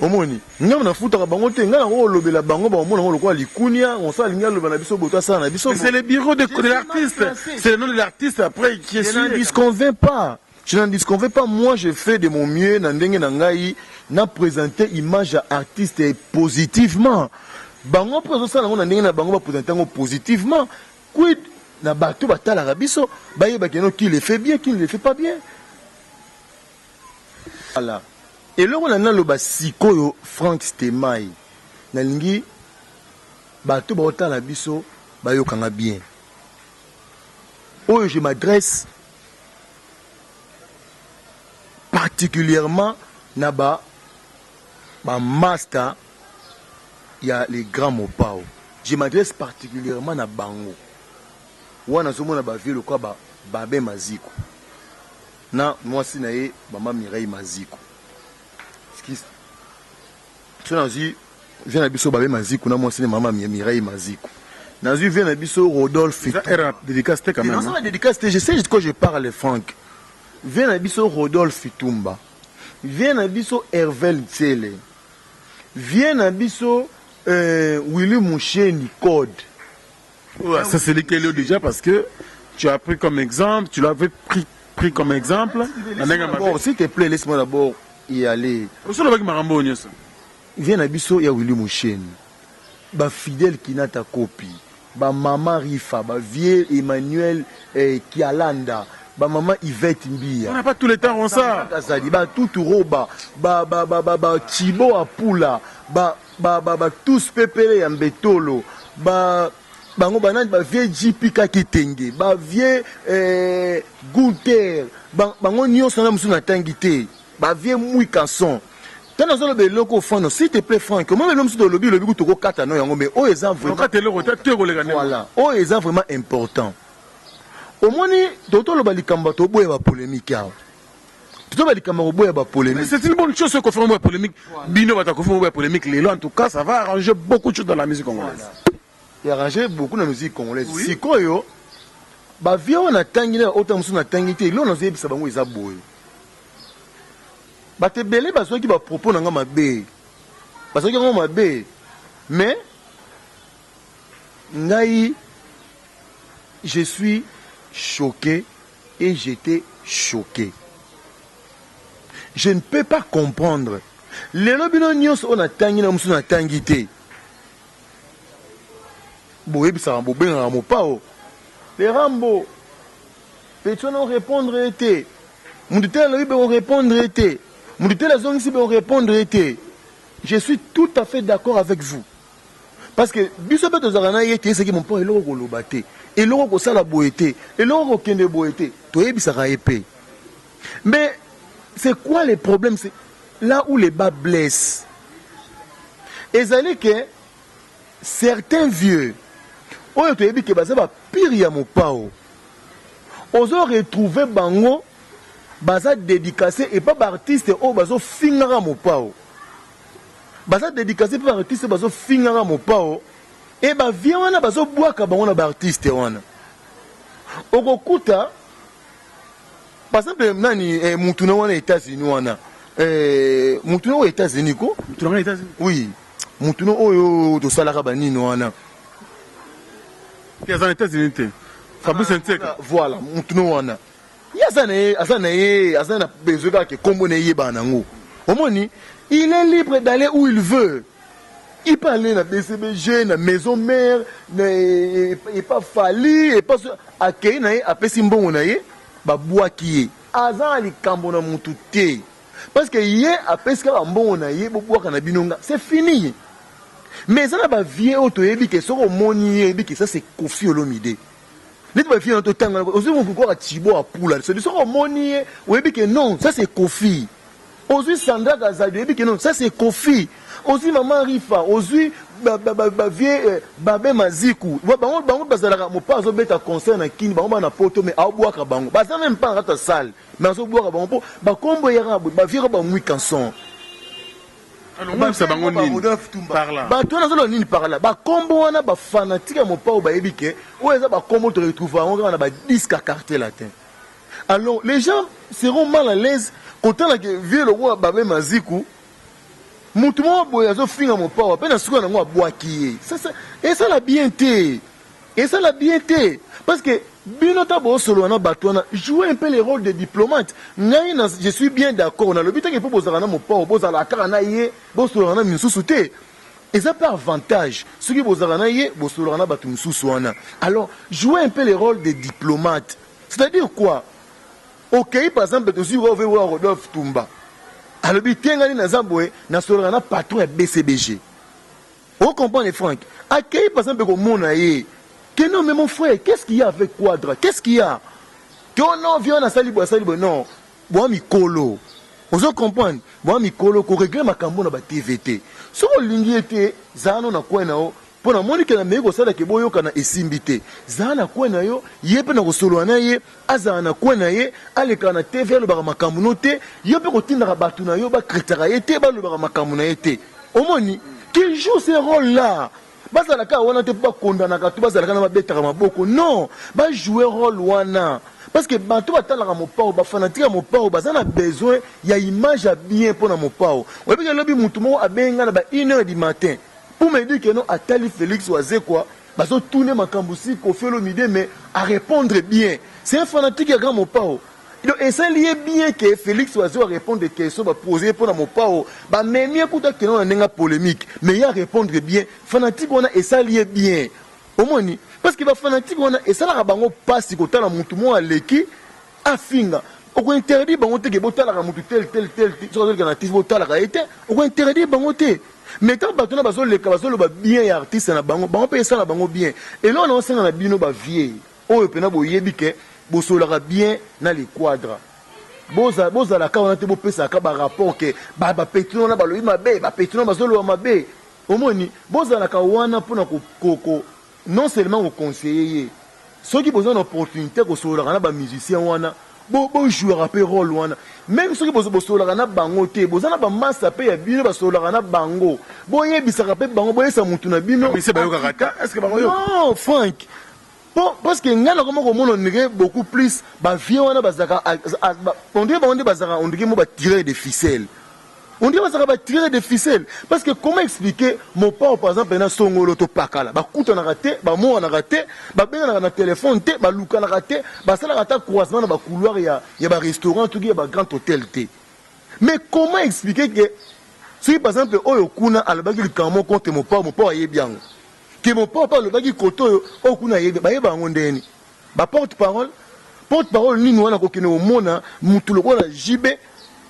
omoni, ngai nafutaka bango te. Ngai nango kolobela bango, baomona yango lokola likunia. Osala alingi aloba na biso boye, to asala na biso. C'est le bureau de l'artiste, c'est le nom de l'artiste après qui est Je n'en disconviens pas, je n'en disconviens pas. Moi je fais de mon mieux na ndenge na ngai na présenter image ya artiste positivement. Bango mpe bazosala yango na ndenge na bango, baprésente yango positivement. Quid na bato batalaka biso, bayebaki no qui le fait bien, qui ne le fait pas bien. Voilà eloko na naloba sikoyo. Frank Stemai, nalingi bato baotala biso bayokanga bien oyo. Je m'adresse particulièrement na ba bamaster ya les grands Mopao. Je m'adresse particulièrement na bango wana. Nazomona bavie lokwa ba Babe Maziko na mwasi na ye mama Mireille Maziko. So nazwi vie na biso Babe Maziko na mwasi na mama Mireille Maziko, nazwi vie na biso Rodolphe. Dédicace te quand même. Non, dédicace te, je sais de quoi je parle, Frank. Vie na biso Rodolphe Tumba, vie na biso Hervel Ntsele, vie na biso Willy Moucheni Code. Ouais, ça c'est lesquels déjà, parce que tu as pris comme exemple, tu l'avais pris comme exemple. Bon, s'il te plaît, laisse-moi d'abord y aller. Osolobaki makambo oyo nyonso. Vie na biso ya Willy Moucheni, bafidèle Kinata Kopi, bamama Rifa, bavie Emmanuel Kialanda, bamama Yvette Mbia. On n'a pas tout le temps ça. Azali batutu roba, bachibo apula, batus pepele ya mbetolo, bango banani, bavie JP Kakitenge, bavie Gunter, bango nyonso na mosusu natangi te, bavie Mwikason. Ntango nazoloba eloko ofano, s'il te plaît Frank, omoni eloko mosusu tolobi, lobi kutu tokokata no yango, mais oyo eza vraiment, voilà, oyo eza vraiment important. Omoni, totoloba likambo, toboya bapolémique awa, totoba likambo koboya bapolémique. C'est une bonne chose qu'on fait boya polémique. Bino batako boya polémique lelo, en tout cas ça va arranger beaucoup de choses dans la musique congolaise. Voilà. Arranger beaucoup na musique congolaise. Oui. Sikoyo bavie oyo natangi na oyo mosusu natangi te, eloko nazoyebisa bango eza boye: bato ebele bazwaki bapropos na nga mabe, bazwaki yango mabe, mais ngai je suis choqué et j'étais choqué. Je ne peux pas comprendre. Lelo bino nyonso oyo natangi na mosusu natangi te, boyebisaka, bobengaka Mopao le Rambo petit wana, orépondre ye te. Mutu te alobi be orépondre ye te, mutu te azongisi be orépondre ye te. Je suis tout à fait d'accord avec vous. Parce que biso pe tozalaka na ye te eseki mon père eloko koloba te. Eloko kosala boye te. Eloko kokende boye te. Toyebisaka ye pe. Mais c'est quoi le problème? C'est là où les bas blessent. Ezali que certains vieux oyo toyebi ke baza ba pire ya mopao ozo retrouver bango baza dedicace epa ba artiste oyo bazo fingaka mopao baza dedicace epa ba artiste bazo fingaka mopao e ba vieux wana bazo bwaka bango na ba artiste wana okokuta par exemple nani eh, mutu na wana États-Unis wana eh, mutu na oyo États-Unis ko mutu na États-Unis oui mutu na oyo tosalaka banini wana te aza na États-Unis te Fabrice Nseka voilà mutu na wana ye aza na ye aza na ye aza na besoin kaka ke kombo na ye eyebana nango omoni il est libre d'aller où il veut. Il peut aller na BCBG, na maison mère, na epa Fally, epa akei na ye apesi mbongo na ye, babwaki ye. Aza na likambo na mutu te. Parce que ye apesi kaka mbongo na ye, bobwaka na bino nga. C'est fini. Mais eza na ba vieux oyo toyebi ke soki omoni ye oyebi ke ça c'est Koffi Olomide. Neti ba vieux na totanga ozwi mokuku kaka Tshibo Apula. Soki omoni ye oyebi ke non, ça c'est Koffi. Ozui Sandra Kazadi oyebi que non ça c'est Koffi ozui maman Rifa ozui ba ba ba, ba vieux eh, Babin Maziku bango bango bazalaka mopa azobeta concert na Kin bango bana poto mais aobwaka bango baza même pas na kati ya salle mais azobwaka bango po bakombo eyaka boye ba vieux ba mwi canson Alongolisa bango nini par là? Bato wana azoloba nini par là? Bakombo wana ba fanatique ya mopao bayebi ke oyo eza bakombo to retrouver yango kaka na ba disque ya quartier latin. Alors les gens seront mal à l'aise kotala ke vieux lokola Babin Maziku mutu moko boye azofinga mopao pe na suka nango abwaki ye. Ça esala bien te. Esala bien te parce que bino ta bosolola na bato wana jouer un peu le rôle de diplomate. Ngai na je suis bien d'accord nalobi te ke po bozalaka na mopao bozala kaka na ye bosololaka na misusu te. Eza pe avantage soki bozalaka na ye bosololaka na bato misusu wana. Alors jouer un peu le rôle de diplomate. C'est à dire quoi? Okeyi par exemple tozui rove wa Rodolphe Tumba alobi te ngai naza boye nasololaka na patron ya BCBG. O comprendre Franck? Akeyi par exemple komona ye que non mais mon frère qu'est-ce qu'il y a avec Quadra? Qu'est-ce qu'il y a? Que oh non vieux wana asali boye asali boye non. Boa mikolo. Ozo comprendre? Boa mikolo ko régler makambo na ba TV te. Soki olingi ye te zala no na coin na yo Po na moni ke na meki kosala ke boyokana esimbi te. Zala na coin na yo, ye pe nako solola na ye, azala na coin na ye, alekaka na TV alobaka makambu no te, yo pe kotindaka batu na yo ba critikaka ye te, balobaka makambu na ye te. Omoni? Qu'il joue ce role là. Bazala kaka wana te po ba condamnaka to bazala kaka na babetaka maboko. Non! Ba jouer role wana. Parce que batu batalaka Mopao, ba fanatiques ya Mopao baza na besoin ya image ya bien pona Mopao. Oyebi ke lobi mutu moko abengi nga na ba une heure du matin. Pour me dire que non atali Felix Wazekwa bazo tourner makambo si Koffi Olomide mais a répondre bien. C'est un fanatique ya grand Mopao. Donc esali ye bien que Felix Wazekwa répondre question ba poser pona Mopao, ba memi ye kuta keno na ndenge polémique mais ye a répondre bien. Fanatique wana esali ye bien. Omoni parce que ba fanatique wana esalaka bango pasi kotala mutu moko aleki afinga. Oko interdire bango te ke botalaka mutu tel tel tel soki azoleka na TV botalaka ye te. Oko interdire bango te. Mais tango bato wana bazoleka bazoloba bien ya artiste na bango, bango pe esala bango bien. Eloko nazosenga na bino ba vieux oyo pena boyebi ke bosololaka bien na le quadra. Bozala kaka wana te bopesaka ba rapport ke ba ba petit wana balobi mabe, ba petit wana bazoloba mabe. Omoni? Bozalaka wana pona ko ko non seulement ko conseiller ye, soki boza na opportunite kosololaka na ba musiciens wana bo bo jouaka pe role wana meme soki bozo bosololaka na bango te boza na ba masta pe ya bino basololaka na bango boyebisaka pe bango boyebisa mutu na bino Ba musiciens bayokaka te est ce que bango yoka non Franck po parce que ngai nakoma komona on dirait beaucoup plus ba vieux wana bazalaka on dirait bango nde bazalaka on dirait mo ba tireur de ficelle. On dirait bazalaka ba tireur de ficelle parce que comment expliquer mopao par exemple na songolo to pakala bakutanaka te bamonanaka te babenganaka na téléphone te balukanaka te basalaka ata croisement na ba couloir ya, ya ba restaurant toki ya ba grand hôtel te. Mais comment expliquer que soki par exemple oyo kuna alobaki likambo moko contre mopao, mopao ayebi yango ke mopao mpe alobaki kote oyo oyo kuna ayebi, bayeba yango ndeni ba porte parole porte parole nini wana kokende komona mutu lokola JB.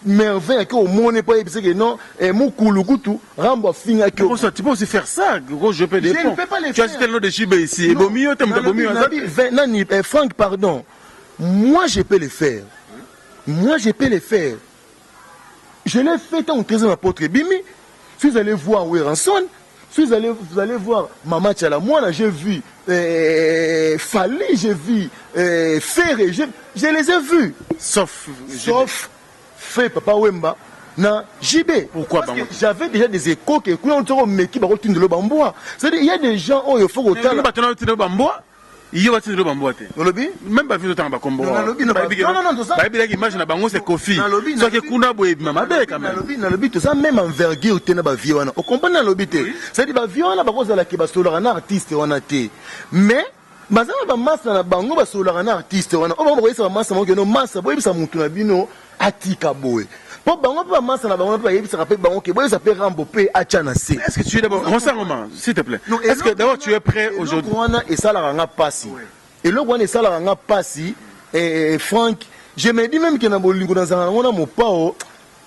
Merveille ake omoni mpo ayebisa ke non, eh, mokulu kutu Rambo afingaki yo. Tu peux aussi faire ça, gros, je peux Je ne peux pas le Tu as faire. cité le nom de JB ici. Ebomi yo te, moto abomi yo aza te. Nani, eh, Franck, pardon. Moi, je peux le faire. Moi, je peux le faire. Je l'ai fait tant au 13e apôtre Bimi. Si vous allez voir Werrason, si vous allez voir Mama Tchala, moi là, j'ai vu Fally, j'ai vu Ferré, je les ai vus. Sauf Sauf fait Papa Wemba na JB. Pourquoi? Parce que bango? J'avais déjà des échos que kuna on meki bakotindelo bambwa. C'est-à-dire il y a des gens oyo faut kotala. Bato na otindelo bambwa, yo batindelo bambwa te. Olobi? Même bavi otanga bakombo. Non, nalobi, non, non, Bayebelaki image na bango, c'est Kofi. Nalobi, Soki nalobi. kuna boye ebima mabe quand même. Nalobi toza même envergure te na bavieux wana. Okomprendre? Nalobi te, c'est-à-dire bavieux wana bakozalaki basololaka na artiste wana te, mais baza na bamasa na bango basololaka na artiste wana. Oyo bango bakoyebisa bamasa bango keno masa, boyebisa mutu na bino atika boye, mpo bango mpe bamasa na bango mpe bayebisaka mpe bango ke boyebisa mpe Rambo mpe atya na se. Est-ce que tu es d'abord, Ronsard, s'il te plaît, est-ce que d'abord tu es prêt aujourd'hui? Eloko wana esalaka nga mpasi, eloko wana esalaka nga mpasi, Frank. Je me dis même ke na bolingo nazalaka nango na Mopao,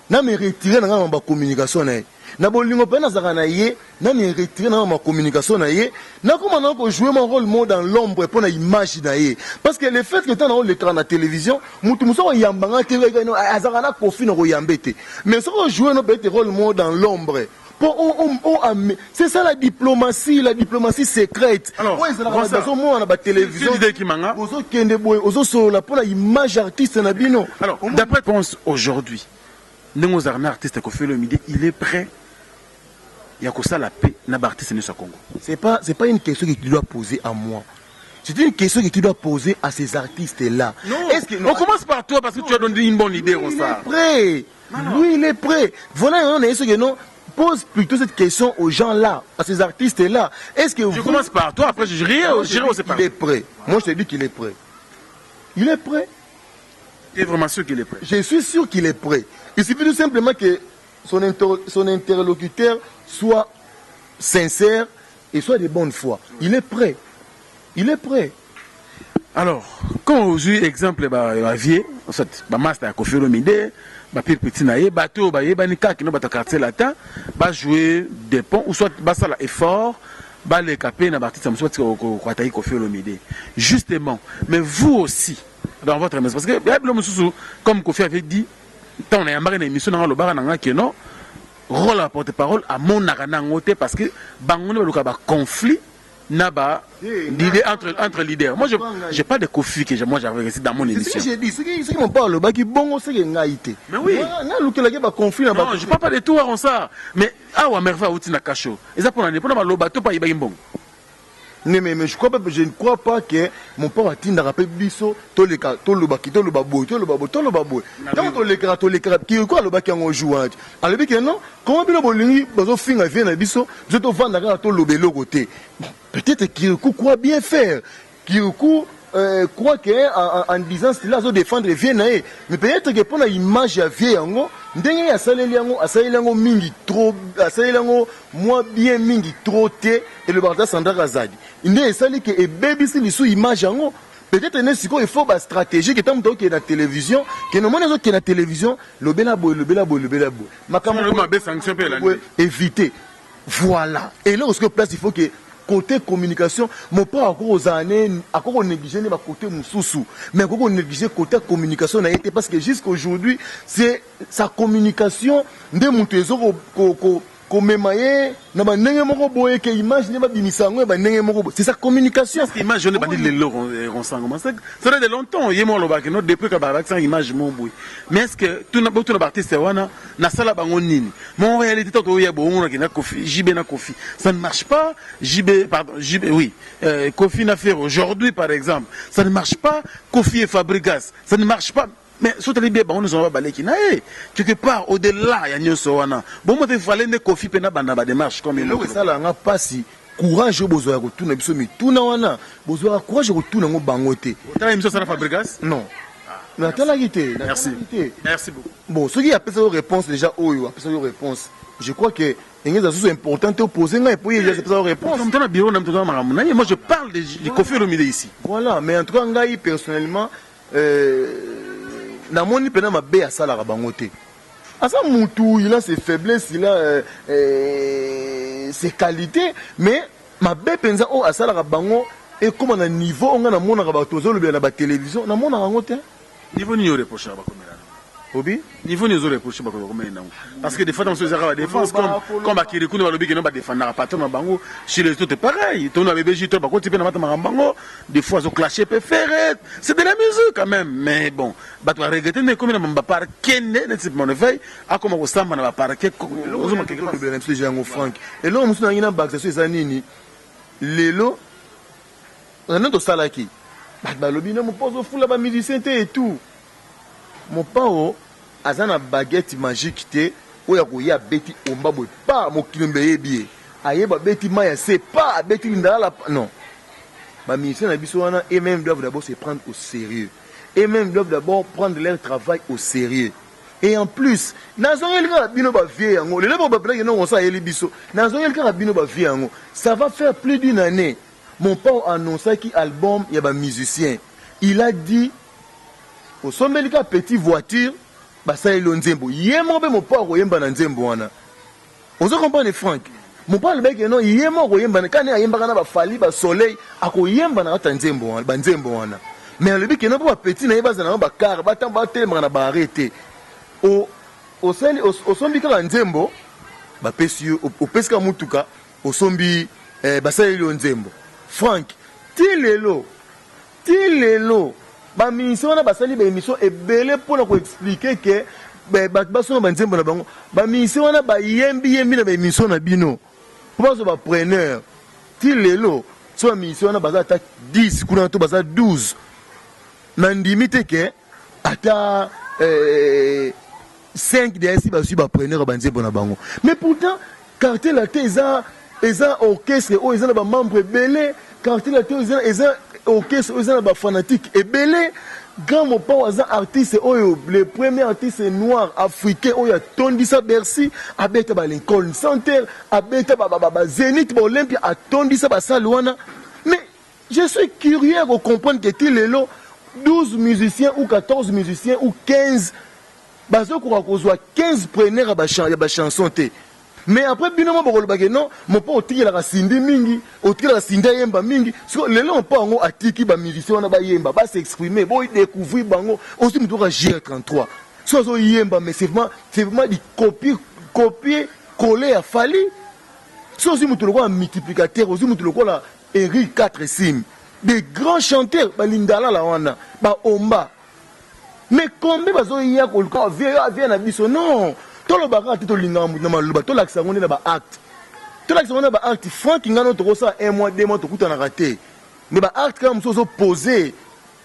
na me retire na nga na bacommunication na ye. Na bolingo mpe nazalaka na ye, na me retire na nga na bacommunication na ye, nakoma na kojouer mon rôle mo dans l'ombre mpo na image na ye, parce que le fait que ntango olekaka na télévision, motu mosusu akoyambanga te, azalaka na Kofi na koyambe te. Mais soki ojouer no peut-être rôle mo dans l'ombre po c'est ça la diplomatie, la diplomatie secrète. Alors, oyo ezalaka Ronsard, bazomona na batélévision. Didier Kimanga. Ozokende boye, ozosolola mpo na image artiste na bino. Alors, d'après pense aujourd'hui, ndenge ozalaka na artiste Kofi Olomide, il est prêt ya kosala pe na baartiste nyonso ya Congo? C'est pas une question que tu dois poser à moi, c'est une question que tu dois poser à ces artistes là. Non, Est-ce que on commence par toi parce que tu as donné une bonne idée. Lui, il est Ronsard. prêt. Lui, il est prêt. Voilà, on est sûr que non. Pose plutôt cette question aux gens là, à ces artistes là. Est-ce que Je vous commence par toi, après je rirai, Moi, je j'irai dis au qu'il est prêt. Moi, je te dis qu'il est prêt. Il est prêt. Tu es vraiment sûr qu'il est prêt? Je suis sûr qu'il est prêt. Il suffit tout simplement que son interlocuteur soit sincère et soit de bonne foi. Il est prêt. Il est prêt. Alors, quand ozwi exemple bavieux, en fait bamaster ya Kofi Olomide, bapire petit na ye, bato oyo bayebani kaka no bato ya Quartier Latin, bajouer des ponts ou soit basala effort, baleka mpe na baartiste mosusu, batika koataki Kofi Olomide justement. Mais vous aussi dans votre maison, parce que ya bilo mosusu, comme Kofi avait dit ntango nayambaki na émission nanga, alobaka na nga ke non, rôle ya porte parole amonaka nango te, parce que bango nde baluka baconflit na ba l'idée entre leaders. Moi, je j'ai pas de Kofi que moi j'avais réussi dans mon C'est ce émission. que j'ai dit. Ce qui mon père alobaki bongo, c'est que ngai te. Mais oui. Nalukelaki baconflit na Non, je parle pas de toi, Ronsard, mais awa Merveille auti na kasho, eza mpona nini? Mpona baloba to pa yebaki mbongo? Mais je crois pas, je ne crois pas que mon père atindaka mpe biso toleka, tolobaki, toloba boye, toloba boye, toloba boye. Ntango tolekaka, tolekaka, Kiriko alobaki yango jour wana te. Alobi ke non, comment bino bolingi bazofinga vieux na biso, biso tovanda kaka, toloba eloko te? Peut-être Kirikou croit bien faire. Kirikou croit que en disant cela, azodéfendre vieux na ye, mais peut-être que mpona image ya vieux yango, ndenge asaleli yango, asaleli yango mingi trop, asaleli yango mwa bien mingi trop te. Elobaka ta Sandra Kazadi nde esali ke ebebisi lisu image yango. Peut-être ne sikoyo il faut bastratégie ke ntango moto okende na télévision, kende omoni azokende na télévision, lobela boye, lobela boye, lobela boye, makambo Sinon, mabe sanction mpe elandi. boye, éviter. Voilà, eloko sikoyo place, il faut que côté communication, Mopao akoki kozala ne, akoki konéglige ne bakoté mosusu, mais akoki konéglige côté communication na ye te, parce que jusqu'aujourd'hui, c'est sa communication nde moto ezo komema ye na bandenge moko boye, ke image nde babimisa yango ya bandenge moko boye. C'est sa communication. Image wana ebandi lelo, Ronsard? Ça date de longtemps. Ye mo alobaki no depuis ka babakisaka image mo boye. Mais est ce que tuna botuna baartiste wana nasala bango nini? Mais en réalité, tant oya bomonaki na Kofi, JB na Kofi, ça ne marche pas. JB, pardon, JB, oui, Kofi na Ferre aujourd'hui par exemple, ça ne marche pas. Kofi et Fabregas, ça ne marche pas. Mais soki otali bien, bango nyonso wana baleki na ye quelque part. Au-delà ya nyonso wana, bongo te fale nde Kofi mpe na banda badémarche comme Eloko esalaka nga mpasi, courage oyo bozwaka kotuna biso mituna wana, bozwaka courage ya kotuna yango bango te. Otala émission osala Fabregas? Non, natalaki te. Merci. Natalaki te. Merci beaucoup. Bon, soki apesaki yo réponse déjà, oyo apesaki yo réponse, je crois que ndenge eza susu important te opose ngai po ye apesaki yo réponse. Moto na bureau na moto na makambo na ye. Moi, je parle de Kofi Olomide ici. Voilà, mais en tout cas ngai personnellement, namoni mpena mabe asalaka bango te. Aza mutu, il a ses faiblesses, il a ses qualités, mais mabe mpenza oyo asalaka bango ekóma na niveau oyo ngai namonaka bato ozolobela na batelevizio, namonaka yango te. Niveau nini oreprochaka bakomela? Obi? Niveau nini ozoreproche bato bakomeli nango? Parce que des fois, ntango ezaka badéfense, comme bakiri kuna balobi keno badefendaka patron na bango chez les autres, pareil tono na BBJ to bakoti mpe na mata makambo bango, des fois azoclashe mpe Ferre. C'est de la musique quand même, mais bon, bato baregrete nde ekomi na baparquet nde neti Monefei akoma kosamba na baparquet. Ozolobela na biso deja yango, Frank. Eloko mosusu nangi na bakisa so eza nini? Lelo nde tosalaki, bato balobi no Mopao ozofula bamusicien te et tout. Mopao aza na baguette magique te oyo akoya abeti omba boye pa mokili mbe eyebi ye, ayeba abeti mai ya se pa abeti lindalala. Non, bamusicien na biso wana, eux-mêmes doivent d'abord se prendre au sérieux, eux-mêmes doivent d'abord prendre leur travail au sérieux. Et en plus, nazongeli kaka bino bavie yango lelo bo bapelaki nongo osa ayeli biso. Nazongeli kaka bino bavie yango, ça va faire plus d'une année, Mopao annonçaki album ya bamusicien. Il a dit osombeli kaka petit voiture, basaleli yo nzembo, ye moko mpe Mopao akoyemba na nzembo wana. Ozo comprendre, Frank? Mopao alobaki no ye moko akoyemba kani, ayembaka na baFally, basoleil, akoyemba na kati ya nzembo wana, banzembo wana. Mais alobi keno mpo bapeti na ye bazala nango bakare, batelemaka na baare te. Osali, osombi kaka nzembo, bapesi yo, opesi kaka mutuka, osombi, basaleli yo nzembo. Frank, ti lelo, ti lelo bamusicien wana basali baémission ebele mpona koexpliquer ke bato basomba banzembo na bango. Bamusicien wana bayembi yembi na baémission na bino mpo bazwa bapreneur. Ti lelo, so bamusicien wana baza ata 10 kuna to baza 12, nandimi te ke ata 5 DSI bazwi bapreneur ya banzembo na bango. Mais pourtant, Quartier Latin eza orchestre oyo eza na bamembre ebele. Quartier Latin eza orchestre oyo eza na bafanatique ebele. Grand Mopao aza artiste oyo, le premier artiste noir africain oyo atondisa Bercy, abeta baLincoln Center, abeta baZénith, baOlympia, atondisa basale wana. Mais je suis curieux de comprendre que ti lelo 12 musiciens ou 14 musiciens ou 15 bazokoka kozwa 15 preneur ya bachanson te. Mais après, bino mo bokolobake non, Mopao otikelaka Cindy mingi, otikelaka Cindy ayemba mingi. Siko lelo Mopao yango atiki bamusicien wana bayemba, bas'exprime, bodécouvrir bango. Osi motu oka GR33 so azoyemba, mais c'est vraiment du copier copier coller ya Fally. So ozwi motu lokola Multiplicateur, ozwi motu lokola Eric 4 sim, des grands chanteurs, balindalala wana, baomba. Mais combien bazoya koluka vie na biso? Non, tolobaka te, tolingaka motu na maloba, tolakisa yango nde na baacte, tolakisa yango na baacte. Frank, ngano tokosala un mois, 2 mois tokutanaka te, mais baacte kaka mosusu ozopose.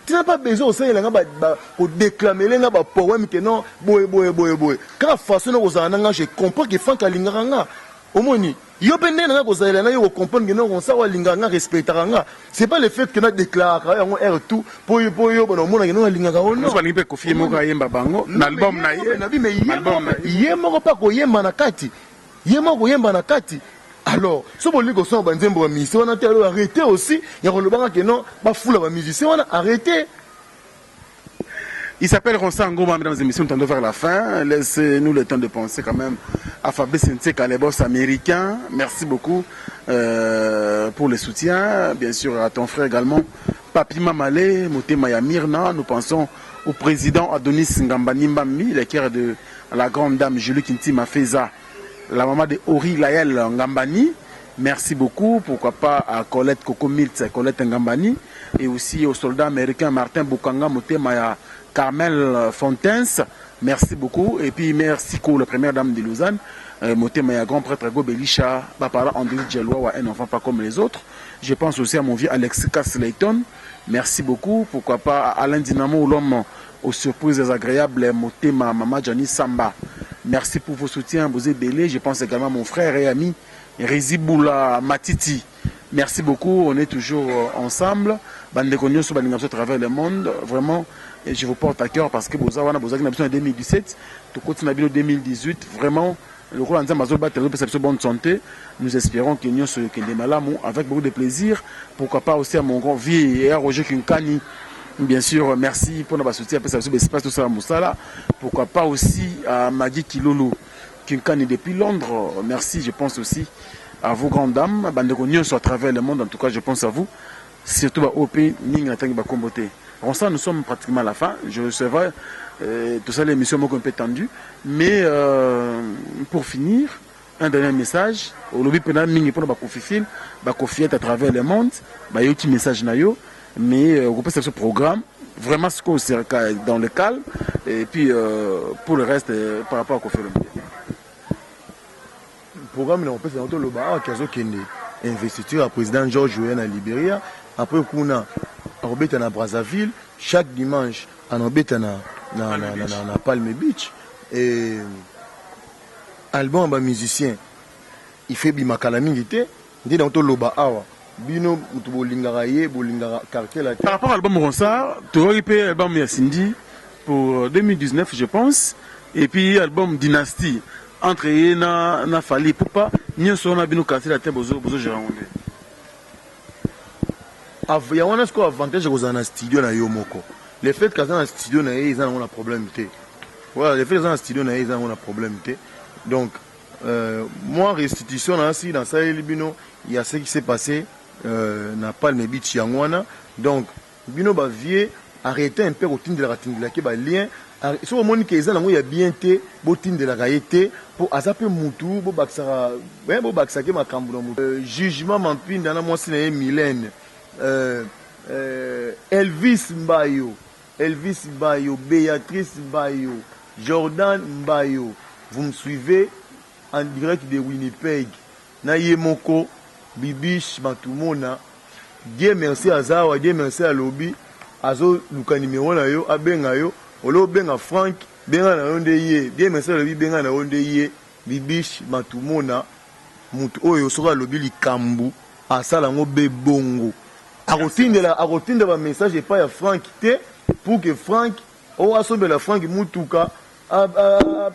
Tu n'as pas besoin osalela nga, kodéclamer nga bapoème ke non, boye boye boye boye. Kaka façon na kozala na nga, je comprends ke Frank alingaka nga. Omoni yo mpe ndenge na nga kozalela na yo, kocomprendre ke non, Ronsard alingaka nga, respectaka nga. C'est pas le fait que na déclaraka yango aire tout po yo bona omonaka non, alingaka o non. Balingi mpe Kofi moko ayemba bango na album na ye. Nabi, mais ye moko mpe akoyemba na kati, ye moko koyemba na kati. Alors so bolingi kosala banzembo bamusicien wana te, alors arrêtez aussi ya kolobanga ke non, bafula bamusicien wana, arrêtez. Il s'appelle Ronsard Ngoma, mesdames et messieurs, nous tendons vers la fin. Laissez-nous le temps de penser quand même à Fabrice Ntseka, les boss américains. Merci beaucoup pour le soutien. Bien sûr, à ton frère également, Papi Mamale, Motema Yamirna. Nous pensons au président Adonis Ngambani Mbambi, le cœur de la grande dame Julie Kintima Feza, la maman de Ori Laël Ngambani. Merci beaucoup. Pourquoi pas à Colette Coco Miltz, Colette Ngambani. Et aussi au soldat américain Martin Bukanga, Motema ya Carmel Fontaines. Merci beaucoup. Et puis merci pour la première dame de Lausanne. Motema ya grand prêtre Gobelisha, Bapara André Djeloua, un enfant pas comme les autres. Je pense aussi à mon vieux Alexis Layton. Merci beaucoup. Pourquoi pas à Alain Dinamo, l'homme aux surprises agréables, Motema, Mama Gianni Samba. Merci pour vos soutiens, vous êtes belé. Je pense également à mon frère et ami Riziboula Matiti. Merci beaucoup, on est toujours ensemble. Bandeko nyonso balinga à travers le monde. Vraiment, et je vous porte à cœur parce que boza wana, boza na 2017, tokoti na bino 2018, vraiment lokola Nzambe azobatela, azopesa biso bonne santé, nous espérons que nyonso ekende malamu avec beaucoup de plaisir. Pourquoi pas aussi à mon grand vieux et à Roger Kinkani. Bien sûr, merci pour notre soutien, parce que espace tout ça mosala. Pourquoi pas aussi à Maggie Kilolo Kinkani depuis Londres. Merci, je pense aussi à vos grandes dames, bandeko nyonso à travers le monde. En tout cas, je pense à vous. Surtout ba OP mingi na tangi ba kombo te. Ronsard, nous sommes pratiquement à la fin. Je c'est vrai, tout ça l'émission moko un peu tendue, mais pour finir, un dernier message. Olobi pena mingi pona ba Kofifil, ba Kofiette à travers le monde, ba yoki message na yo, mais okopesa biso programme vraiment ce qu'on dans le calme et puis pour le reste par rapport à Koffi Olomide. Programme na kopesa yango toloba awa ke azokende investiture ya président George Weah na Liberia, après kuna akobeta na Brazzaville chaque dimanche anobeta na Palm Beach. Et album ya ba musiciens il fait bima kala mingi te nde na toloba awa bino mutu bolingaka ye bolingaka quartier la. Par rapport à l'album Ronsard, toyoki mpe album ya Cindy pour 2019 je pense, et puis album Dynastie entre ye na Fally Ipupa, nyonso wana bino quartier latin bozo gérer yango nde. Ya wana sikoyo avantage ya kozala na studio na yo moko. Le fait qu'aza na studio na ye eza nango na problème te. Voilà, le fait aza na studio na ye eza nango na problème te. Donc moi restitution na si nasaleli bino ya ce qui s'est passé na Palm Beach yango wana. Donc bino ba vieux arrêtez un peu kotindelaka tindelaka ba lien. Soki omoni ke eza nango ya bien te, botindelaka ye te po aza pe mutu, bobakisaka, bobakisaka ye makambo na mutu. Jugement Mampinda na mwasi na ye Mylène, Elvis Mbayo, Elvis Mbayo, Béatrice Mbayo, Jordan Mbayo, vous me suivez en direct de Winnipeg na ye moko Bibiche Matumona. Dieu merci aza awa, Dieu merci alobi azoluka numero na yo abenga yo, olo obenga Frank benga na yo nde ye. Dieu merci alobi benga na yo nde ye Bibiche Matumona, mutu oyo soki alobi likambu asala yango be bongo. Akotindela akotinda ba message epai ya Frank te pour que Frank oyo asombela Frank mutuka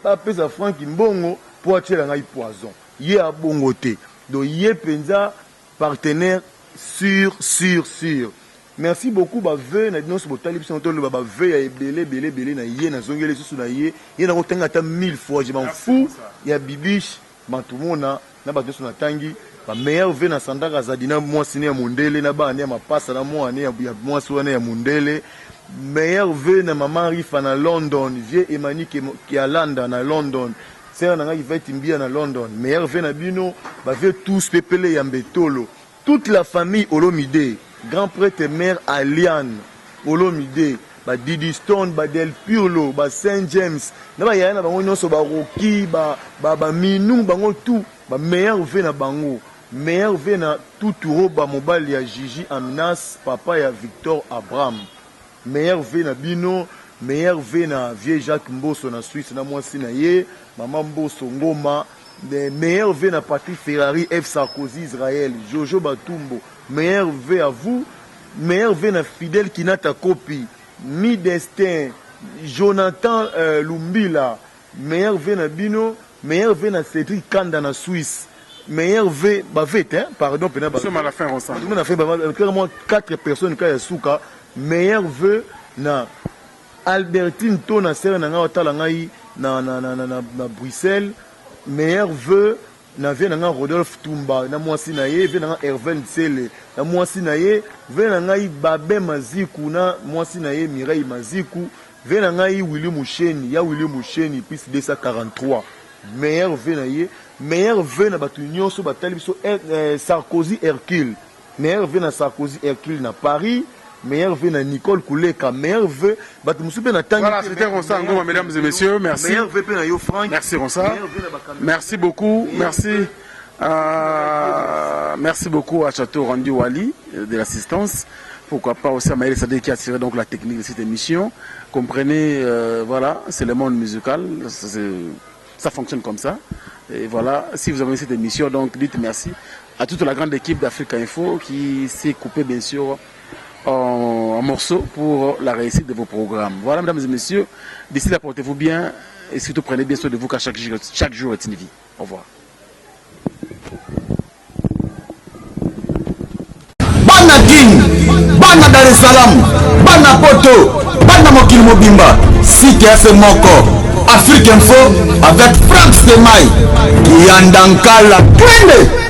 apesa Frank mbongo po atiela ngai poison. Ye abongo te. Donc ye penza partenaire sur sur sur. Merci beaucoup ba vœux na bino botali biso toloba ba vœux ya ebele ebele ebele na ye nazongeli lisusu na ye ye nakotanga ata 1000 fois je m'en fous ya Bibiche Matumona na bato nyonso natangi ba meilleurs vœux na Sandra Kazadi na mwasi ne ya mondele na bana ne ya mapasa na mwana ya mwasi wana ya mondele. Meilleurs vœux na mama Rifa na London, vieux Emmanuel Kialanda na London, sœur na ngai Yvette Mbia na London. Meilleurs vœux na bino ba vœux tous pepele ya Mbetolo, toute la famille Olomide, grand prêtre mère Aliane Olomide, ba Didi Stone, ba Del Pirlo, ba Saint James, na ba yaya na bango nyonso ba Rocky, ba Minou, bango tout, ba meilleurs vœux na bango. Meilleurs vœux na Tutu Roba mobali ya Gigi Amnas, papa ya Victor Abraham. Meilleurs vœux na bino, meilleurs vœux na vieux Jacques Mboso na Suisse na mwasi na ye, mama Mboso Ngoma. Meilleurs vœux na Patrick Ferrari, F Sarkozy Israël, Jojo Batumbo. Meilleurs vœux à vous. Meilleurs vœux na Fidèle Kinata Kopi, Mi Destin, Jonathan Lumbila. Meilleurs vœux na bino, meilleurs vœux na Cédric Kanda na Suisse. Meilleurs vœux, ba vœux, hein, pardon, pena ba. Nous sommes à la fin ensemble. Nous sommes à la fin, ba, ba, clairement 4 personnes ka ya suka. Meilleurs vœux na Albertine Tona sœur na nga otala ngai na na na na na Bruxelles. Meilleurs vœux na vie na nga Rodolphe Tumba na mwasi na ye, vie na nga Hervé Nsele na mwasi na ye, vie na ngai Babin Maziku na mwasi na ye Mireille Maziku, vie na ngai Willy Musheni ya Willy Musheni plus 243. Meilleur vœux na ye, meilleur vœux na bato nyonso batali biso, Sarkozy Hercule, meilleur vœux na Sarkozy Hercule na Paris, meilleur vœux na Nicole Kouleka, meilleur vœux bato mosusu mpe na tangi. Voilà, c'était Ronsard Ngoma, mesdames et messieurs, merci. Meilleur vœux mpe na yo Franck. Merci Ronsard. Meilleur vœux na bakambi. Merci beaucoup, merci. Merci beaucoup à Château Randy Wali de l'assistance. Pourquoi pas aussi à Maël Sadé qui a assuré donc la technique de cette émission. Comprenez, voilà, c'est le monde musical, ça fonctionne comme ça. Et voilà, si vous avez cette émission, donc dites merci à toute la grande équipe d'Africa Info qui s'est coupée bien sûr en morceaux pour la réussite de vos programmes. Voilà, mesdames et messieurs, d'ici là, portez-vous bien et surtout prenez bien soin de vous car chaque jour est une vie. Au revoir. Bana Kin, bana Dar es Salaam, bana Poto, bana mokili mobimba, site ya se moko, Afrique Info avec Frank Stemay, Kiyanda Nkala, twende!